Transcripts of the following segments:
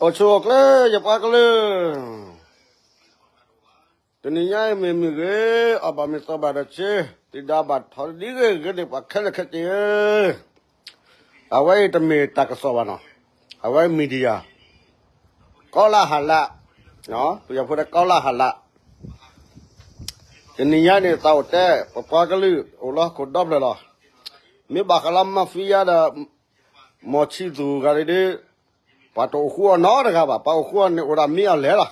အိၣ်ဆူၣ်အိၣ်ချ့ ယပှၤကလုာ်, တနံၤညါအံၤမ့ၢ်မုၢ်ဂ့ၤ, အီၣ်ဘၣ်မ့ၤသီဘၣ်ဒီးဆ့, သံဒါဘၣ်ထီၣ်ဒ်ဂ့ၤဂ့ၤန့ၣ် ပှၤခဲလၢာ်ခဲဆ့ဧၢ, အဝဲအံၤတမ့ၢ်တၢ်ကစီၣ်ဘၣ်နီၤ, အဝဲ media ကီလၢဟလး, ပယီၤဖိတဲကီလၢဟလး, တနံၤညါန့ၣ် သးအိၣ်တဲ ပပှၤကလုာ်အိၣ်လၢဟီၣ်ခိၣ်ဒီဖျၢၣ်လီၤ, မ့ၢ်ဘၣ်ဃးလၢ mafia ဒီး မီၤဆံသူးဂၤဒ် ပှၤတအိၣ်ဃူအီၤနီတဂၤဘၣ်, ပှၤအိၣ်ဃူအီၤန့ၣ်အိၣ်ဒၣ်မ့ၢ်အီၤလဲၣ်လီၤ,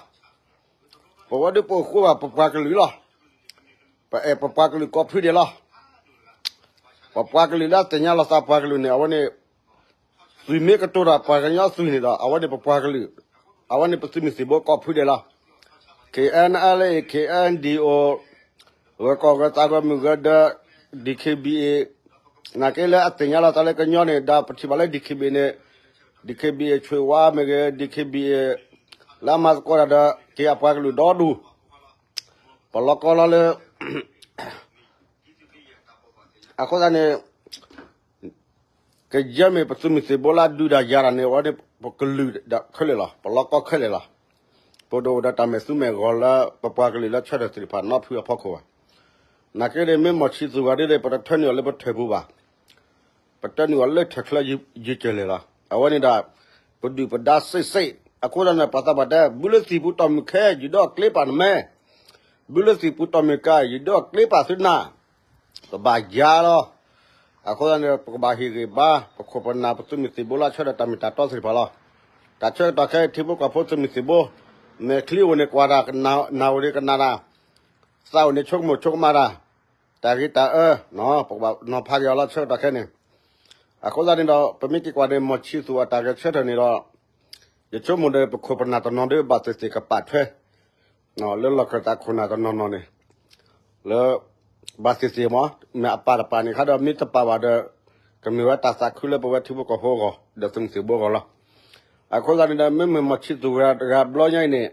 ပဝဲဒၣ်ပအိၣ်ဃူဘၣ်ပပှၤကလုာ်လီၤ, ပအဲၣ်ပပှၤကလုာ်ကိးဖုဒဲးလီၤ, ပပှၤကလုာ်လၢသ့ၣ်ညါလီၤသးပှၤကလုာ်န့ၣ် အဝဲန့ၣ် သုးမ့ၢ်ကတိၤတၢ်ပှၤကညီသုးန့ၣ်ဒီး အဝဲန့ၣ်ပပှၤကလုာ်, အဝဲန့ၣ်ပသုးမုၢ်သံၣ်ဘိကိးဖုဒဲးလီၤ, K N L A, K N D O, ဂၢၤကီၢ်ဂၢၤသးဂၢၤမုၢ်ဂၢၤဒၢး, D K B A, နာ်က့လၢအသ့ၣ်ညါလီၤသးလၢကညီန့ၣ် ဒီးပထံၣ်ဘၣ်လၢ D K B A န့ၣ်, D K B A ဆွ့ၣ်ဝါမ့ၢ်ဂ့ၤ, D K B A လၢအမၤသကိးတၢ်ဒီး က့ၤအပှၤကလုာ်ဒီဒူၣ်, ပလီၢ်ကီလီၤလၢ အဃိသတးန့ၣ် ကယဲၢ်မ့ၢ်ပသုးမုၢ်သံၣ်ဘိလၢအဒုးတၢ်ယၤတၢ်န့ၣ် အဝဲန့ၣ်ပကလုာ်ခဲလၢာ်လီၤ, ပလီၢ်ကီခဲလၢာ်လီၤ, ပဒိၣ်အိၣ်ဒီးတၢ်မဲာ်သူမဲာ်ဂီၤလၢ ပပှၤကလုာ်လၢဆၢထၢၣ်သ့ၣ်တဖၣ်နီဖုအဖီခိၣ်ဘၣ်, နာ်က့န့ၣ် မ့ၢ်မီၤဆံသူးဂၤဒ်န့ၣ် ပတထၢနုာ်အီၤလၢပထၢၣ်ပူၤဘၣ်, ပတၢနုာ်အီၤလၢထၢၣ်ချၢယုၢ်ကၢၢ်လဲၣ်လီၤ, အဝဲန့ၣ်ဒီး ပဒုၣ်ပဒါစ့ၢ်စ့ၢ်, အဃိသတးန့ၣ် ပှၤသးပှၢ်တဲ ဘုလၢသံၣ်ပူၤတီၢ်မုၢ်ခဲ ယဒိးကျ့ပာ်နမဲ, ဘုလၢသံၣ်ပူၤတီၢ်မုၢ်ကါ ယဒိးကျ့ပာ်သုနၤ, ကဘၣ်ယၤလီၤ, အဃိသတးန့ၣ် ပကဘၣ်ဟ့ၣ်ဂံၢ်ဘါ ပခိၣ်ပနၢ်ပသုးမုၢ်သံၣ်ဘိလၢအဆၢထၢၣ်တၢ်မ့ၢ်တၢ်တီသ့ၣ်တဖၣ်လီၤ, တၢ်ဆၢကတီၢ်ခဲအံၤ ထံဖိကီၢ်ဖိသုးမုၢ်သံၣ်ဘိ, မဲာ်ချံအိၣ်န့ၣ်ကွၢ်တၢ်, နၢ်အိၣ်န့ၣ်ကနၣ်တၢ်, သးအိၣ်န့ၣ်ဆိကမိၣ်ဆိကမးတၢ်, တၢ်ဂ့ၤတၢ်အၢ, ပကဘၣ်နီၤဖးက့ၤအီၤလၢဆၢကတီၢ်ခဲအံၤန့ၣ်, အဃိသတးန့ၣ်ဒီး ပမ့ၢ်က့ၤကွၢ်န့ၣ် မီၤဆံသူးအတၢ်ဂဲၤဆၢထၢၣ်န့ၣ်ဒီး ယဆိကမိၣ်ဒီး ပခိၣ်ပနၢ်တနီၤဒီးဘၣ်သ့ၣ်သ့ၣ်ကပာ်ထွဲ လၢလီၢ်ခၢၣ်သးခိၣ်နၢ်တနီၤနီၤန့ၣ် လၢ ဘၣ်သ့ၣ်သ့ၣ်မ့ၢ် မ့ၢ်အပာ်တပာ်န့ၣ်ခါဒီး မ့ၢ်တပာ်ဘၣ်ဒီး ကမ့ၢ်ဝဲတၢ်သးခုလၢပဝဲထံဖိကီၢ်ဖိအဂီၢ် ဒီးသုးမုၢ်သံၣ်ဘိအဂီၢ်လီၤ. အဃိသတးန့ၣ်ဒီး မ့မ့ၢ်မီၤဆံသူးတဂၤဘျီညါအံၤန့ၣ်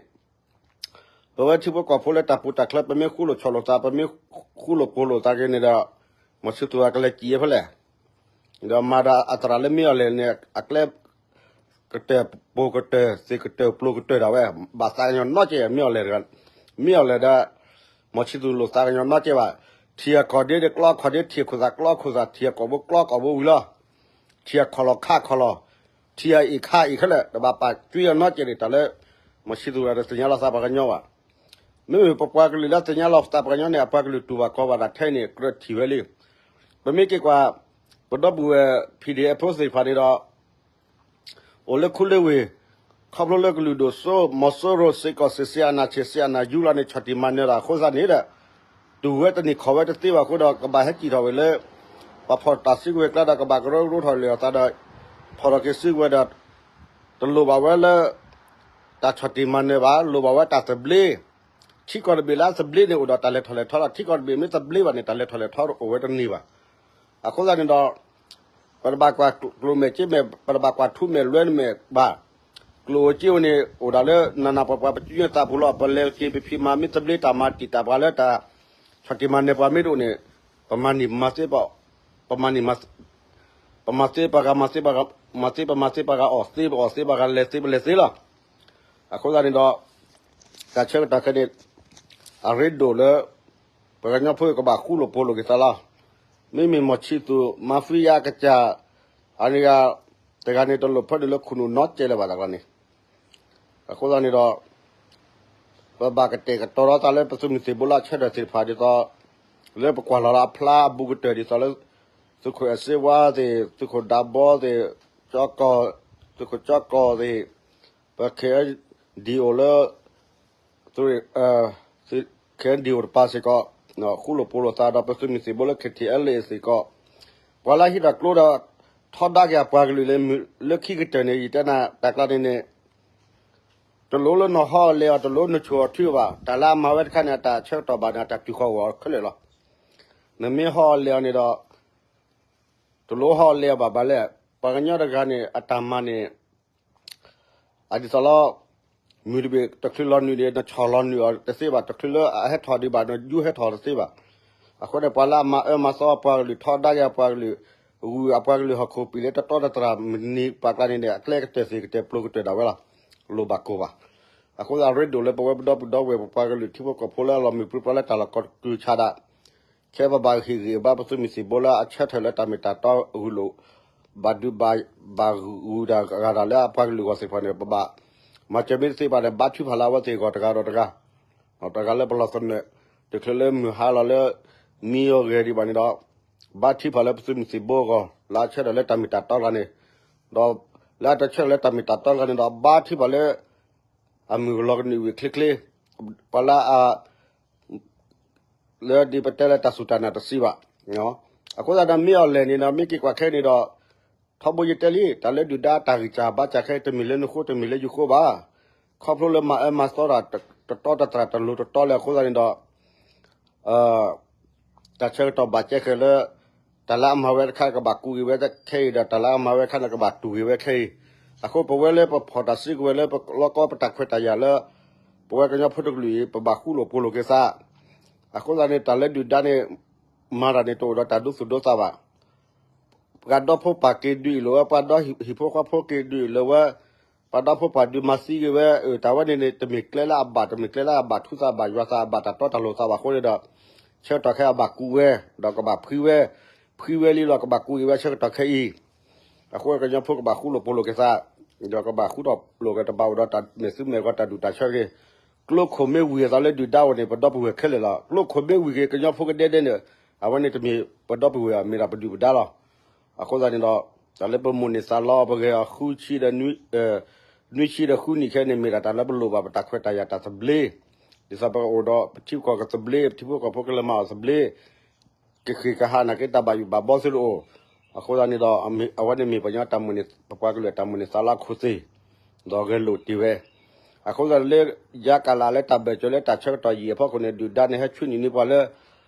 ပဝဲထံဖိကီၢ်ဖိလၢတၢ်ပူၤတၢ်ချၢ ပမ့ၢ်ဃူလိာ်ဆီၣ်လိာ်သး ပမ့ၢ်ဃူလိာ်ဖိးလိာ်သးက့ၤန့ၣ်ဒီး မီၤဆံသူးတဂၤကလဲၤစံးဖဲလဲၣ် ဒီးမၤဒီးအသရၣ်လၢမ့ၢ်အီၤလဲၣ်န့ၣ် အကျဲ ကတၢၢ်ပိာ်ကတၢၢ် သ့ၣ်ကတၢၢ်ပျိၤကတၢၢ်ဒၣ်ဝဲ ဘၣ်သးကညီၤနီတစဲး မ့ၢ်အီၤလဲၣ်တဂၤ မ့ၢ်အီၤလဲၣ်ဒီး မီၤဆံသူးလိာ်သးကညီၤနီတစဲးဘၣ်. ထံၣ်အကီၢ်ဒ့ဒီးကျီအခီၣ်ဒ့ ထံၣ်အခိၣ်သးကျီအခိၣ်သး ထံၣ်အကီၢ်ဘိကျီအကီၢ်ဘိဝံၤလီၤ. ထံၣ်အခီၣ်လီၢ်ခးအခီၣ်လီၢ် ထံၣ်အအ့ၣ်ခးအအ့ၣ်ခဲလၢာ် တဘၣ်ပာ်ကွံာ်အီၤနီတစဲးန့ၣ် တၢ်လၢ မီၤဆံသူးတဂၤဒီးသ့ၣ်ညါလီၤသးပှၤကညီဘၣ်. မ့မ့ၢ်ပပှၤကလုာ်လၢသ့ၣ်ညါလီၤသးပှၤကညီန့ၣ် အပှၤကလုာ်တူၢ်ဘၣ်ခီဘၣ်ဒၣ်ထဲန့ၣ် ကြၢးထံၣ်ဝဲလံ. ပမ့ၢ်က့ၤကွၢ် ပဒီပုၢ်ဝဲၢ် P D F ဖိသ့ၣ်တဖၣ်န့ၣ်ဒီး အိၣ်လၢခူလၢဝ့ၢ် ခီဖျိလၢကလုာ်ဒိၣ်စိ မီၤစိရိၤ စ့ၢ်ကီး စစ်အာဏာရှင် စစ်အာဏာယူလီၤန့ၣ် ဆီၣ်တံၢ်မၤနၢၤတၢ်အဃိသတးန့ၣ်ဒီး တူၢ်ဝဲတန့ၢ်ခီၣ်ဝဲတသ့ဘၣ်အဃိဒီး ကဘၣ်ဟဲစံၣ်ထီၣ်ဝဲလၢ ပှၤဖီၣ်တၢ်စုကဝဲၤကျါဒီး ကဘၣ်ကရၢကရိထီၣ်လဲၤအသးဒီး ဖီၣ်ထီၣ်က့ၤစုကဝဲၤဒီး တလိၣ်ဘၣ်ဝဲလၢ တၢ်ဆီၣ်တံၢ်မၤနၢၤဘၣ် လိၣ်ဘၣ်ဝဲတၢ်သဘျ့ ထံကီၢ်တဘ့ၣ်လၢအသဘျ့န့ၣ် အိၣ်ဒီးတၢ်လဲၤထီၣ်လဲၤထီလီၤ. ထံကီၢ်တဘ့ၣ်မ့ၢ်သဘျ့ဘၣ်န့ၣ် တၢ်လဲၤထီၣ်လဲၤထီအိၣ်ဝဲတန့ၢ်ဘၣ်. အဃိသတးန့ၣ်ဒီး ပတဘၣ်ကွၢ်ကျိၣ်မဲာ်စ့မဲာ် ပတဘၣ်ကွၢ်ထူမဲာ်လွဲမဲာ်ဘၣ်. ကျိၣ်အိၣ်စ့အိၣ်န့ၣ် အိၣ်ဒၣ်လၢနးနးပှၤပှၤ ပစုညါသးပူၤလီၤ. ပလဲၤက့ၤပဖံးမၤမ့ၢ်သဘျ့တၢ်မၤတံာ်တာ်ပှၤလၢတၢ် ဆီၣ်တံၢ်မၤနၢၤပှၤမ့ၢ်တအိၣ်န့ၣ် ပမၤနံၣ်မၤသ့ ပ ပမၤနံၣ် ပမၤသ့ပှၤဂၤမၤသ့ ပမၤသ့ပှၤဂၤအီၣ်သ့ ပအီၣ်သ့ပှၤဂၤလဲၤသ့ ပလဲၤသ့လီၤ. အဃိသတးန့ၣ်ဒီး တၢ်ဆၢကတီၢ်ခဲအံၤန့ၣ် အရ့ဒိၣ်လၢ ပှၤကညီဖိကဘၣ်ဃူလိာ်ဖိးလိာ်က့ၤသးလီၤ. မ့မ့ၢ်မီၤဆံသူး mafia ကစၢ် အန့ၣ်ဂၤ တဂၤန့ၣ် တလိၣ်ဖၢနုာ်လၢခိၣ်နူာ်နီတစဲးလၢၤဘၣ်တဂၤန့ၣ်. အဃိသတးန့ၣ်ဒီး ပဘၣ်ကတဲာ်ကတီၤထီၣ်သးလၢပသုးမုၢ်သံၣ်ဘိလၢအဆၢထၢၣ်သ့ၣ်တဖၣ်ဒ်သိး လၢပကွၢ်လီၤလၢအဖျါအဘူးကတၢၢ်ဒ်သိးလၢ သုးခိၣ်အဲၣ်စ့ဝါသ့ၣ် သုးခိၣ်ဒးဘီသ့ၣ် ကၠီကီၢ် သုးခိၣ်ကၠီကီၢ်သ့ၣ် ပ K N D O လၢ သုး K N D O တပၤစ့ၢ်ကီး ဃူလိာ်ဖိးလိာ်သးဒီးပသုးမုၢ်သံၣ်ဘိလၢ K T L A စ့ၢ်ကီး ပှၤလၢဟံးထီၣ်ကျိဒီး ထီဒါက့ၤအပှၤကလုာ်လၢ လၢခံကတၢၢ်န့ၣ် ယတဲနၤတၢ်ကျါန့ၣ်န့ၣ် တလိၣ်လၢနဟီၣ်လဲၤအီၤ တလိၣ်နဆိၣ်အီၤထုအီၤဘၣ် တၢ်လၢအမၤဝဲတခါန့ၣ် အတၢ်ဆၢကတီၢ်ဘၣ်န့ၣ် အတၢ်တုၤဃီၤဂီၤခဲလၢာ်လီၤ. နမ့ၢ်ဟီၣ်လဲၤအီၤန့ၣ်ဒီး တလိၣ်ဟီၣ်လဲၤအီၤဘၣ်ဘၣ်လဲၣ် ပှၤကညီတဂၤန့ၣ် အတၢ်မၤန့ၣ် အဒ်သိးလီၤ မုၢ်တဘ့ၣ်တချုးလီၤနုာ်န့ၣ် နဆီၣ်လီၤနုာ်အီၤတသ့ဘၣ် တချုးလၢအဟဲထီၣ်ဒံးဘၣ် နယူးဟဲထီၣ်တသ့ဘၣ်. အဃိန့ၣ် ပှၤလၢအမၤအၢမၤသီအပှၤကလုာ် ထီဒါက့ၤအပှၤကလုာ် ဂုာ်အပှၤကလုာ်ဟီၣ်ခိၣ်ပံာ်လၢတတီတတြၢ်မနံၤပာ်ကျါန့ၣ်န့ၣ် အကျဲကတၢၢ်သ့ၣ်ကတၢၢ်ပျိကတၢၢ်ဒၣ်ဝဲလီၤ. လိၣ်ဘၣ်ကိၢ်ဘၣ်. အဃိသတး ရ့ဒိၣ်လၢပဝဲပဒီပုၢ်ဒီဝဲၢ် ပပှၤကလုာ်ထံဖိကီၢ်ဖိလၢအလီၤမုၢ်ပြံပြါလၢတၢ်လီၢ်ကီၢ်တကုာ်ဆးဒး ခဲပဘၣ်ဟ့ၣ်ဂံၢ်ဟ့ၣ်ဘါပသုးမုၢ်သံၣ်ဘိလၢအဆၢထၢၣ်လၢတၢ်မ့ၢ်တၢ်တီအဂုာ်လိာ် ဘၣ်ဒုးဘၣ်ဂုာ်တၢ်ဂၤတၢ်လၢအပှၤကလုာ်အဂီၢ်သ့ၣ်တဖၣ်န့ၣ် ပဘၣ်မၤစၢၤမ့ၢ်တသ့ဘၣ်န့ၣ် ဘါထုကဖၣ်လၢအဝဲသ့ၣ်အဂီၢ်တဂၤဒီးတဂၤ တဂၤလၢပလီၢ်သနၢၣ် တချုးလၢမုၢ်ဟါလီၤလၢ မံဂဲၤဒံးဘၣ်န့ၣ်ဒီး ဘါထုကဖၣ်လၢပသုးမုၢ်သံၣ်ဘိအဂီၢ် လၢအဆၢထၢၣ်လၢတၢ်မ့ၢ်တၢ်တီတဂၤန့ၣ်, ဒီးလၢအတဆၢထၢၣ်လၢတၢ်မ့ၢ်တၢ်တီတဂၤန့ၣ်ဒီး ဘါထုကဖၣ်လၢ အမုၢ်လီၤကနုာ်ဝံၤချ့ချ့, ပှၤလၢအ လၢဒ်ပတဲလၢတၢ်စူၢ်တၢ်နာ်တသ့ဘၣ်. အဃိသတးဒီး မ့ၢ်အီၤလဲၣ်န့ၣ်ဒီး မ့ၢ်က့ၤကွၢ်ခဲအံၤန့ၣ်ဒီး ထီဘိယတဲလံ တၢ်လၢဒုၣ်ဒါတၢ်ဂံၢ်စၢ်ဘါစၢ်ခဲအံၤ တမ့ၢ်လၢနဃိတမ့ၢ်လၢယဃိဘၣ်. ခီဖျိလၢမၤအၢမၤသီတၢ်တတီတတြၢ်တလိၤတတီလၢအဃိသတးန့ၣ်ဒီး တၢ်ဆၢကတီၢ်ဘၣ်ကဲဃဲၤလၢ တၢ်လၢအမၤဝဲတခါကဘၣ်ကူးက့ၤဝဲခဲအံၤဒီး တၢ်လၢအမၤဝဲတခါန့ၣ်ကဘၣ်တူၢ်က့ၤဝဲခဲအံၤ, အဃိပဝဲလၢပဖီၣ်တၢ်စုကဝဲၤလၢပလီၢ်ကီပတၢ်ခွဲးတၢ်ယာ်လၢ ပဝဲကညီဖိတကလုာ်အံၤ ပဘၣ်ဃူလိာ်ဖိးလိာ်က့ၤသး, အဃိသတးန့ၣ် တၢ်လၢဒုၣ်ဒါန့ၣ် မၤတၢ်န့ၣ်တအိၣ်ဒီးတၢ်ဒိသူၣ်ဒိသးဘၣ်. ပှၤဒီဖိပၢ်က့ၤဒုးအံၤလီၤဝဲ ပှၤဒီဟံၣ်ဖိဃီဖိက့ၤဒုးအံၤလီၤဝဲ, ပှၤဒီဖိပၢ်ဒုးမၤသံက့ၤဝဲ တၢ်ဝဲန့ၣ်န့ၣ် တမ့ၢ်ကျဲလၢအဘၣ် တမ့ၢ်ကျဲလၢအဘၣ်ထူသးဘၣ်ယွၤသး အဘၣ်တၢ်တီတၢ်လိၤသးဘၣ်အဃိန့ၣ်ဒီး ဆၢကတီၢ်ခဲအံၤအဘၣ်ကူးဝဲ ဒီးကဘၣ်ဖှံဝဲ, ဖှံဝဲလံလီၤ ကဘၣ်ကူးက့ၤဝဲဆၢကတီၢ်ခဲအံၤ, အဃိကညီဖိကဘၣ်ဃူလိာ်ဖိးလိာ်က့ၤသး, ဒီးကဘၣ်ဃူထီၣ်လိာ်က့ၤတဘၣ်အိၣ်ဒီးတၢ်မဲာ်သူမဲာ်ဂီၤတၢ်ဒူၣ်တၢ်ဆၢက့ၤ, ကျိခိၣ်မ့ၢ်ဝံၤအသးလၢဒုၣ်ဒါအိၣ်န့ၣ် ပဒီပုၢ်ဝဲၢ်ခဲလၢာ်လီၤ. ကျိခိၣ်မ့ၢ်ဝံၤက့ၤကညီဖိကဒဲဒဲန့ၣ် အဝဲန့ၣ်တမ့ၢ်ပဒီပုၢ်ဝဲၢ် မ့ၢ်ဒၣ်ပဒုၣ်ပဒါလီၤ. အဃိသတးန့ၣ်ဒီး တၢ်လၢပမိၣ်န့ၢ်သးလီ ပဂဲၤအီၤဃုဆံဒီး နွံဆံဒီးဃုနံၣ်ခဲအံၤန့ၣ် မ့ၢ်ဒၣ်တၢ်လၢပလိၣ်ဘၣ်ပတၢ်ခွဲးတၢ်ယာ်တၢ်သဘျ့, ဒ်သိးပကအိၣ်ဒီးပထံဖိကီၢ်ဖိကလဲၤမၤအီၣ်သဘျ့, ကဃ့ၢ်ကဟးနာ်က့တၢ်ဘၣ်ယိၣ်ဘၣ်ဘီသုတအိၣ်, အဃိသတးန့ၣ်ဒီး အဝဲန့ၣ်မ့ၢ်ပှၤကညီတၢ်မိၣ်န့ၢ် ပပှၤကလုာ်တၢ်မိၣ်န့ၢ်သးလီအခိၣ်သ့ၣ်, ဒီးဂဲၤလိာ်တ့ၢ်ဝဲ, အဃိသတးလၢ ယါကလးလၢတၢ်ဘၢၣ်စၢၤလၢတၢ်ဆၢကတီၢ်ယံာ်အဖီခိၣ်န့ၣ် ဒုၣ်ဒါန့ၣ်ဟဲဆွံနုာ်န့ၢ်ပှၤလၢ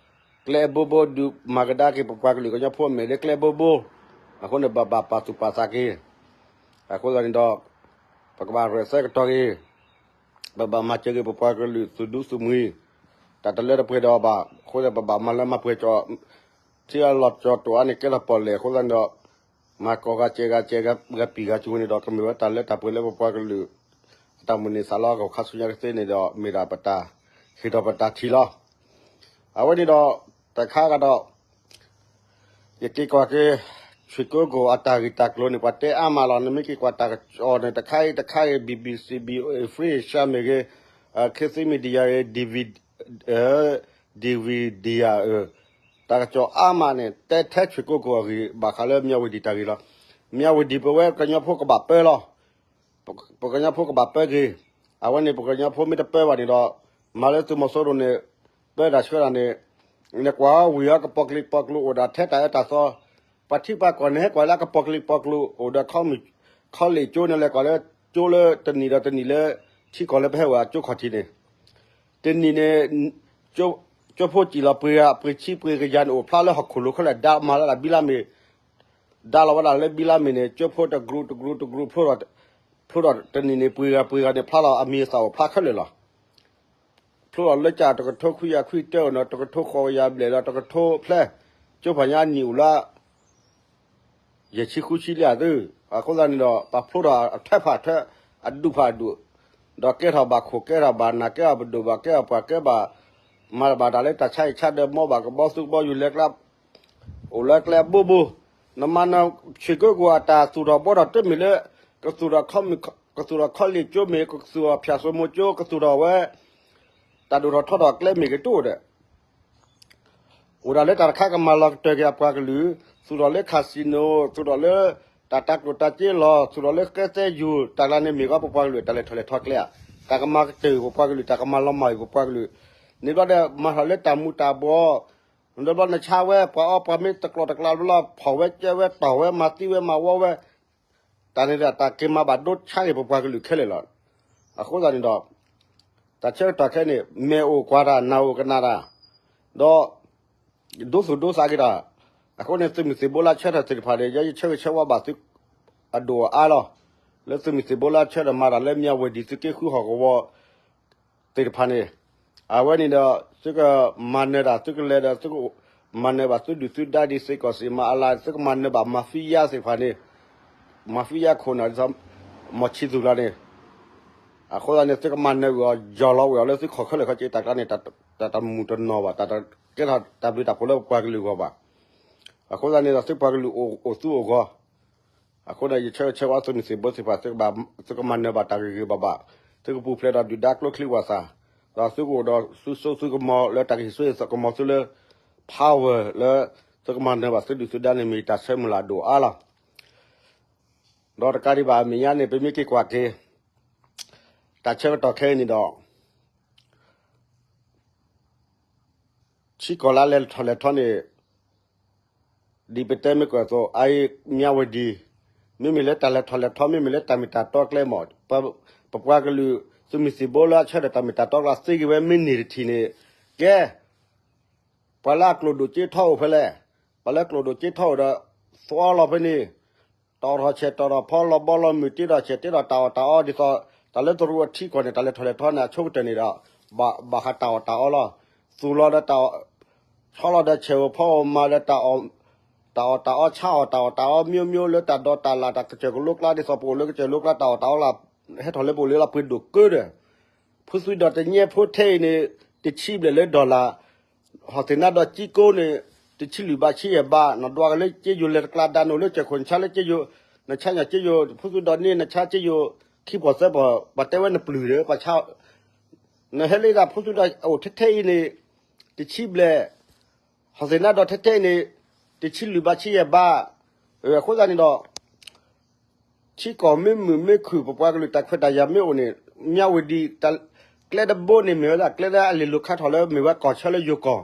ကျဲအဘိဘိ ဒုးမၤကဒါက့ၤပပှၤကလုာ်ကညီဖိအမဲာ်လၢကျဲအဘိဘိ, အဃိန့ၣ် ပဘၣ်ပာ်သူၣ်ပာ်သးက့ၤ, အဃိသတးန့ၣ်ဒီး ပကဘၣ်ရဲၣ်သဲကတီၤက့ၤ, ပဘၣ်မၤစၢၤက့ၤပပှၤကလုာ်သူၣ်ဒူသူၣ်မှံၤ, တၢ်တလၢတပှဲၤဒီးအီၤဘၣ်, အဃိသတးပဘၣ်မၤလၢမၤပှဲၤကၠီၣ်, ထံအလီၤကၠီၣ်တိာ်အါန့ၣ်ကဲထီၣ်ပီၣ်လဲၣ်အဃိသတးန့ၣ်ဒီး မၤကီၢ်ဂၤစဲးဂၤစဲးဂၤပံာ်ဂၤစူၤန့ၣ်ဒီး ကမ့ၢ်ဝဲတၢ်လၢတၢ်ပှဲၤလၢပပှၤကလုာ် အတၢ်မိၣ်န့ၢ်သးလီအဂီၢ်ခါဆူညါကသ့န့ၣ်ဒီး မ့ၢ်ဒၣ်ပတၢ်ဟ့ၣ်ထီၣ်ပတၢ်ထံၣ်လီၤ. အဝဲန့ၣ်ဒီး တခါဂၤဒီး ယက့ၤကွၢ်က့ၤ ဆွ့ၣ်ကိကိၣ်အတၢ်ဂ့ၢ်တၢ်ကျိၤန့ၣ် ပှၤတဲအါမးလီၤ. နမ့ၢ်က့ၤကွၢ်တၢ်ကစီၣ်န့ၣ် တခါအံၤတခါအံၤ ဘံၣ်ဘံၣ်စံၣ်ဘံၣ် အ့ၣ် Free Asia မ့ၢ်ဂ့ၤ, ခ့သံ media ဂ့ၤ, ဒံၣ်ဝံၤဒံၣ်ယၤ တၢ်ကစီၣ်အါမးန့ၣ် တဲထဲဆွ့ၣ်ကိကိၣ်အဂ့ၢ် ဘၣ်ဃးလၢမၠၣ်ဝတံၣ်တၢ်ဂ့ၢ်လီၤ. မၠၣ်ဝတံၣ် ပဝဲကညီဖိကဘၣ်ပၢလီၤ. ပကညီဖိကဘၣ်ပၢက့ၤ. အဝဲန့ၣ် ပကညီဖိမ့ၢ်တပၢဘၣ်န့ၣ်ဒီး မၤလၢသုးမီၤစိရိၤန့ၣ် ပၢတၢ်ဆှၢတၢ်န့ၣ် နကွၢ်ဝံၤအကပီၤကလံၤကပီၤကလူးအိၣ်ဒၣ်ထဲတၢ်အၢတၢ်သီ, ပှၤထံပှၤကီၢ်န့ၣ် ဟဲကွၢ်လၢအကပီၤကလံၤကပီၤကလူးအိၣ်ဒီး ခီလ့ၣ်ကၠိန့ၣ် လဲၤကွၢ်လၢကၠိလၢတနံၣ်ဒီးတနံၣ်လၢ ထံကီၢ်လၢပဟဲဝဲအကၠိခီၣ်ထံးန့ၣ် တနံၣ်န့ၣ် ကၠိဖိစံၣ်လီၤပှ့ၤဂၤ ပှ့ၤဆံပှ့ၤကယၤန့ၣ် အိၣ်ဖျါလၢဟီၣ်ခိၣ်လိၤခဲလၢာ် ဒါမၤလၢဒၣ်ဘံလါမ့ၤ, ဒါလီၤဝဲဒၣ်လၢဘံလါမ့ၤန့ၣ် ကၠိဖိတကရူၢ်တကရူၢ်တကရူၢ်ဖျိဒီး ဖျိဒီးတနံၣ်န့ၣ် ပှ့ၤဂၤပှ့ၤဂၤန့ၣ် ဖျါလီၤအမံၤအသၣ်အိၣ်ဖျါခဲလၢာ်လီၤ. ဖျိလီၤလၢကၠၢ်တကထိခွံကယၤခွံတၢအိၣ်နီၤ တကထိဃိးကယၤဘျဲၣ်လီၤ တကထိဖျဲ ကၠိဖးညါနံၣ်အိၣ်လၢ ယဲၢ်ဆံဃုဆံလံဧါသု, အဃိသတးန့ၣ်ဒီး ပှၤဖျိထီၣ်အထွဲဖးထွဲ အဒူၣ်ဖးဒူၣ်, ဒီးကဲထီၣ်ဘၣ်ခိၣ်ကဲထီၣ်ဘၣ်နၢ်ကဲထီၣ်ပဒိၣ်ဘၣ်ကဲထီၣ်ပှၤကဲဘၣ်, မၤဘၣ်တၢ်လၢတၢ်ဆါဟံၣ်ဆါဒၢး မီဘၣ်ကဘီသူကဘီယူၤလဲၤကျါ အိၣ်လၢကျဲအဘိဘိ, နမၤနၢၤဆွ့ၣ်ကိကိၣ်အတၢ်သူၣ်ထီၣ်ဘှီထီၣ်တမ့ၢ်လၢ ကသူၣ်ထီၣ် ကသူၣ်ထီၣ်ခီလ့ၣ်ကၠိမ့ၢ် ကသူၣ်ထီၣ်ဖၠၣ်စိမိၤကၠိ ကသူၣ်ထီၣ်ဝဲ တၢ်ဒိၣ်ထီၣ်ထီထီၣ်ကျဲမ့ၢ်ကတအိၣ်ဒီး အိၣ်ဒၣ်လၢတၢ်တခါကမၤလီၤကတၢၢ်က့ၤအပှၤကလုာ်, သူၣ်ထီၣ်လၢ casino, သူၣ်ထီၣ်လၢ တၢ်တၤကျိၣ်တၤစ့လီၤ, သူၣ်ထီၣ်လၢကဲသဲယူၤ, တၢ်ကျါန့ၣ်မ့ၢ်ဂ့ၤပပှၤကလုာ် တၢ်လဲၤထီၣ်လဲၤထီကျဲဧါ, တၢ်ကမၤကတၢၢ်ပပှၤကလုာ်, တၢ်ကမၤလီၤမၢ်အံၤပပှၤကလုာ်, န့ၣ်ဘျီဒီး မၤထီၣ်လၢတၢ်မူၤတၢ်ဘှီး, န့ၣ်ဘျီနဆါဝဲ ပှၤအီပှၤမ့ၢ်တကျိၤတကျါဘျီလီၤ ဖီၣ်ဝဲကဲဝဲတီၢ်ဝဲမၤသံဝဲမၤဝီဝဲ တၢ်န့ၣ်ဒီး တၢ်က့ၤမၤဘၣ်ဒိဆါက့ၤပပှၤကလုာ်ခဲလၢာ်လီၤ. အဃိသတးန့ၣ်ဒီး တၢ်ဆၢကတီၢ်ခဲအံၤန့ၣ် မဲာ်အိၣ်ကွၢ်တၢ် နၢ်အိၣ်ကနၣ်တၢ်, ဒီး ဒိသူၣ်ဒိသးက့ၤတၢ်, အဃိန့ၣ် သုးမုၢ်သံၣ်ဘိလၢဆၢထၢၣ်သ့ၣ်တဖၣ်န့ၣ် ယဲယဆၢဂ့ၤဆၢဝါဘၣ်သု အဒိၣ်အအါလီၤ. လၢသုးမုၢ်သံၣ်ဘိလၢဆၢထၢၣ်မၤတၢ်လၢမၠၣ်ဝတံၣ်သုးက့ဃုဟီၣ်ကဝီၤ သ့ၣ်တဖၣ်န့ၣ်, အဝဲန့ၣ်ဒီး သုကမၤနၢၤတၢ် သုကလဲၤဒီး သုကမၤနၢၤဘၣ်သုဒုၣ်သုဒါဒ်စ့ၢ်ကီးစံးမၤအလၤ သုကမၤနၢၤဘၣ် mafia သ့ၣ်တဖၣ်န့ၣ်, mafia ခိၣ်နၢ်ဒ်သိး မီၢ်ဆံသူၣ်လီၤန့ၣ်, အဃိသတးန့ၣ် သုကမၤနၢၤဝံၤအီၤ ယီၤလီၤဝံၤအီၤလၢသုခိးခဲလၢာ်ခဲဆ့ တၢ်ကျါန့ၣ် တၢ်တမုာ်တနီၤဘၣ်, တၢ်တကဲထီၣ်တၢ်ဘျုးတၢ်ဖှိၣ်လၢပပှၤကလုာ်အဂီၢ်ဘၣ်. အဃိသတးန့ၣ်ဒီး သုပှၤကလုာ်အိၣ်သူၣ်အိၣ်ဂီၢ် အဃိန့ၣ် ယဆၢဂ့ၤဆၢဝါသုးမုၢ်သံၣ်ဘိသ့ၣ်တဖၣ် သုကမၤနၢၤဘၣ်တၢ်ဂ့ၤဂ့ၤဘၣ်ဘၣ်, သုကပူၤဖျဲးဒီးဒုၣ်ဒါကျိချံမျိာ်သၣ်, ဒီးသုကအိၣ်ဒီးသုစိသုကမီၤလၢတၢ်ကဟံးစိဟံးသကိးကမီၤသုလၢ power လၢ သုကမၤနၢၤဘၣ်သုဒုၣ်သုဒါန့ၣ် မ့ၢ်တၢ်ဆၢမုၢ်လၢ်ဒိၣ်အါလီၤ. ဒီးတကးဒံးဘၣ်အမဲာ်ညါန့ၣ် ပမ့ၢ်က့ၤကွၢ်က့ၤ တၢ်ဆၢကတီၢ်ခဲအံၤန့ၣ်ဒီး ထံကီၢ်လၢလဲၤထီၣ်လဲၤထီန့ၣ် ဒ်ပတဲမ့ၢ်ကွၢ်အသိး အအံၤ မၠၣ်ဝတံၤ မ့မ့ၢ်လၢတၢ်လဲၤထီၣ်လဲၤထီ မ့မ့ၢ်လၢတၢ်မ့ၢ်တၢ်တီကျဲမး ပပှၤကလုာ်သုးမုၢ်သံၣ်ဘိလၢအဆၢထၢၣ်တၢ်မ့ၢ်တၢ်တီကျဲသ့ဂ့ၤဝဲမ့ၢ်န့ၢ်တထံၣ်န့ၣ် ကဲ ပှၤလၢအကျိၣ်ဒိၣ်စ့ထီအိၣ်ဖဲလဲၣ်, ပှၤလၢကျိၣ်ဒိၣ်စ့ထီအိၣ်ဒီး သွီလီၤဖဲန့ၣ် တီၣ်ထီၣ်ဆဲးတီၣ်ထီၣ်ဖီ လီၤဘီလီၤမုၢ် တ့ထီၣ်ဆဲးတ့ထီၣ်တၢ်အီၣ်တၢ်အီ ဒ်သိး တၢ်လၢတရူးအထံကီၢ်န့ၣ် တၢ်လဲၤထီၣ်လဲၤထီန့ၣ် အဆိကတၢၢ်န့ၣ်ဒီး ဘၣ်ဃးတၢ်အီၣ်တၢ်အီလီၤ. သူၣ်လီၤဒီးတၢ် ဆီလီၤဒီးဆဲးဧိၤဖီဧိၤမၤဒီး တၢ်အီၣ်တၢ်အီ ဆါအီၣ်တၢ်အီ တၢ်အီ မျိုးမျိုး လၢတၢ်ဒိးတၢ်လၢ် တၢ်ကစၢၢ်ကလိကျါ ဒ်သိးပအိၣ်လၢကစၢၢ်လိကျါ တၢ်အီၣ်တၢ်အီလၢ ဟဲထီၣ်လၢပအိၣ်လၢပှ့ၤဒိၣ်ကၢဒီး ဖုသုဒီးတညဲဖိထဲအံၤန့ၣ် တဆံဘျဲၣ်လၢ dollar ဟီၣ်သ့ၣ်နါဒီးကံကိန့ၣ် တဆံလွံၢ်ဘးဆံယဲၢ်ဘး နဒွးကလၢက့ယိၤလဲၤတကျါဒါနိၣ်လၢကၠဲၢ်ခိၣ် နဆါလၢက့ယိၤ နဆါညၣ်က့ယိၤ ဖုသုဒီးန့ၣ် နဆါက့ယိၤ ခံပီၢ်သၢပီၢ် ပှၤတဲဝဲနပျုၢ်ဒီး ပှၤဆါ နဟဲလၢဒၣ်ဖုသုဒီးအိၣ်ထဲထဲအံၤန့ၣ် တဆံဘျဲၣ် ဟီၣ်သ့ၣ်နါဒီးထဲထဲအံၤန့ၣ် တဆံလွံၢ်ဘးဆံယဲၢ်ဘး အဃိသတးန့ၣ်ဒီး ထံကီၢ်မ့ၢ်မုာ်မ့ၢ်ခုၣ် ပပှၤကလုာ်တၢ်ခွဲးတၢ်ယာ်မ့ၢ်အိၣ်န့ၣ် မၠၣ်ဝတံၤ ကျဲတဘိန့ၣ်မ့ၢ်ဝဲဒၣ် ကျဲလၢအလဲၤလိာ်ခါထီၣ်လၢမ့ၢ်ဝဲကီၢ်ဆၢလၢယိၤကီၢ်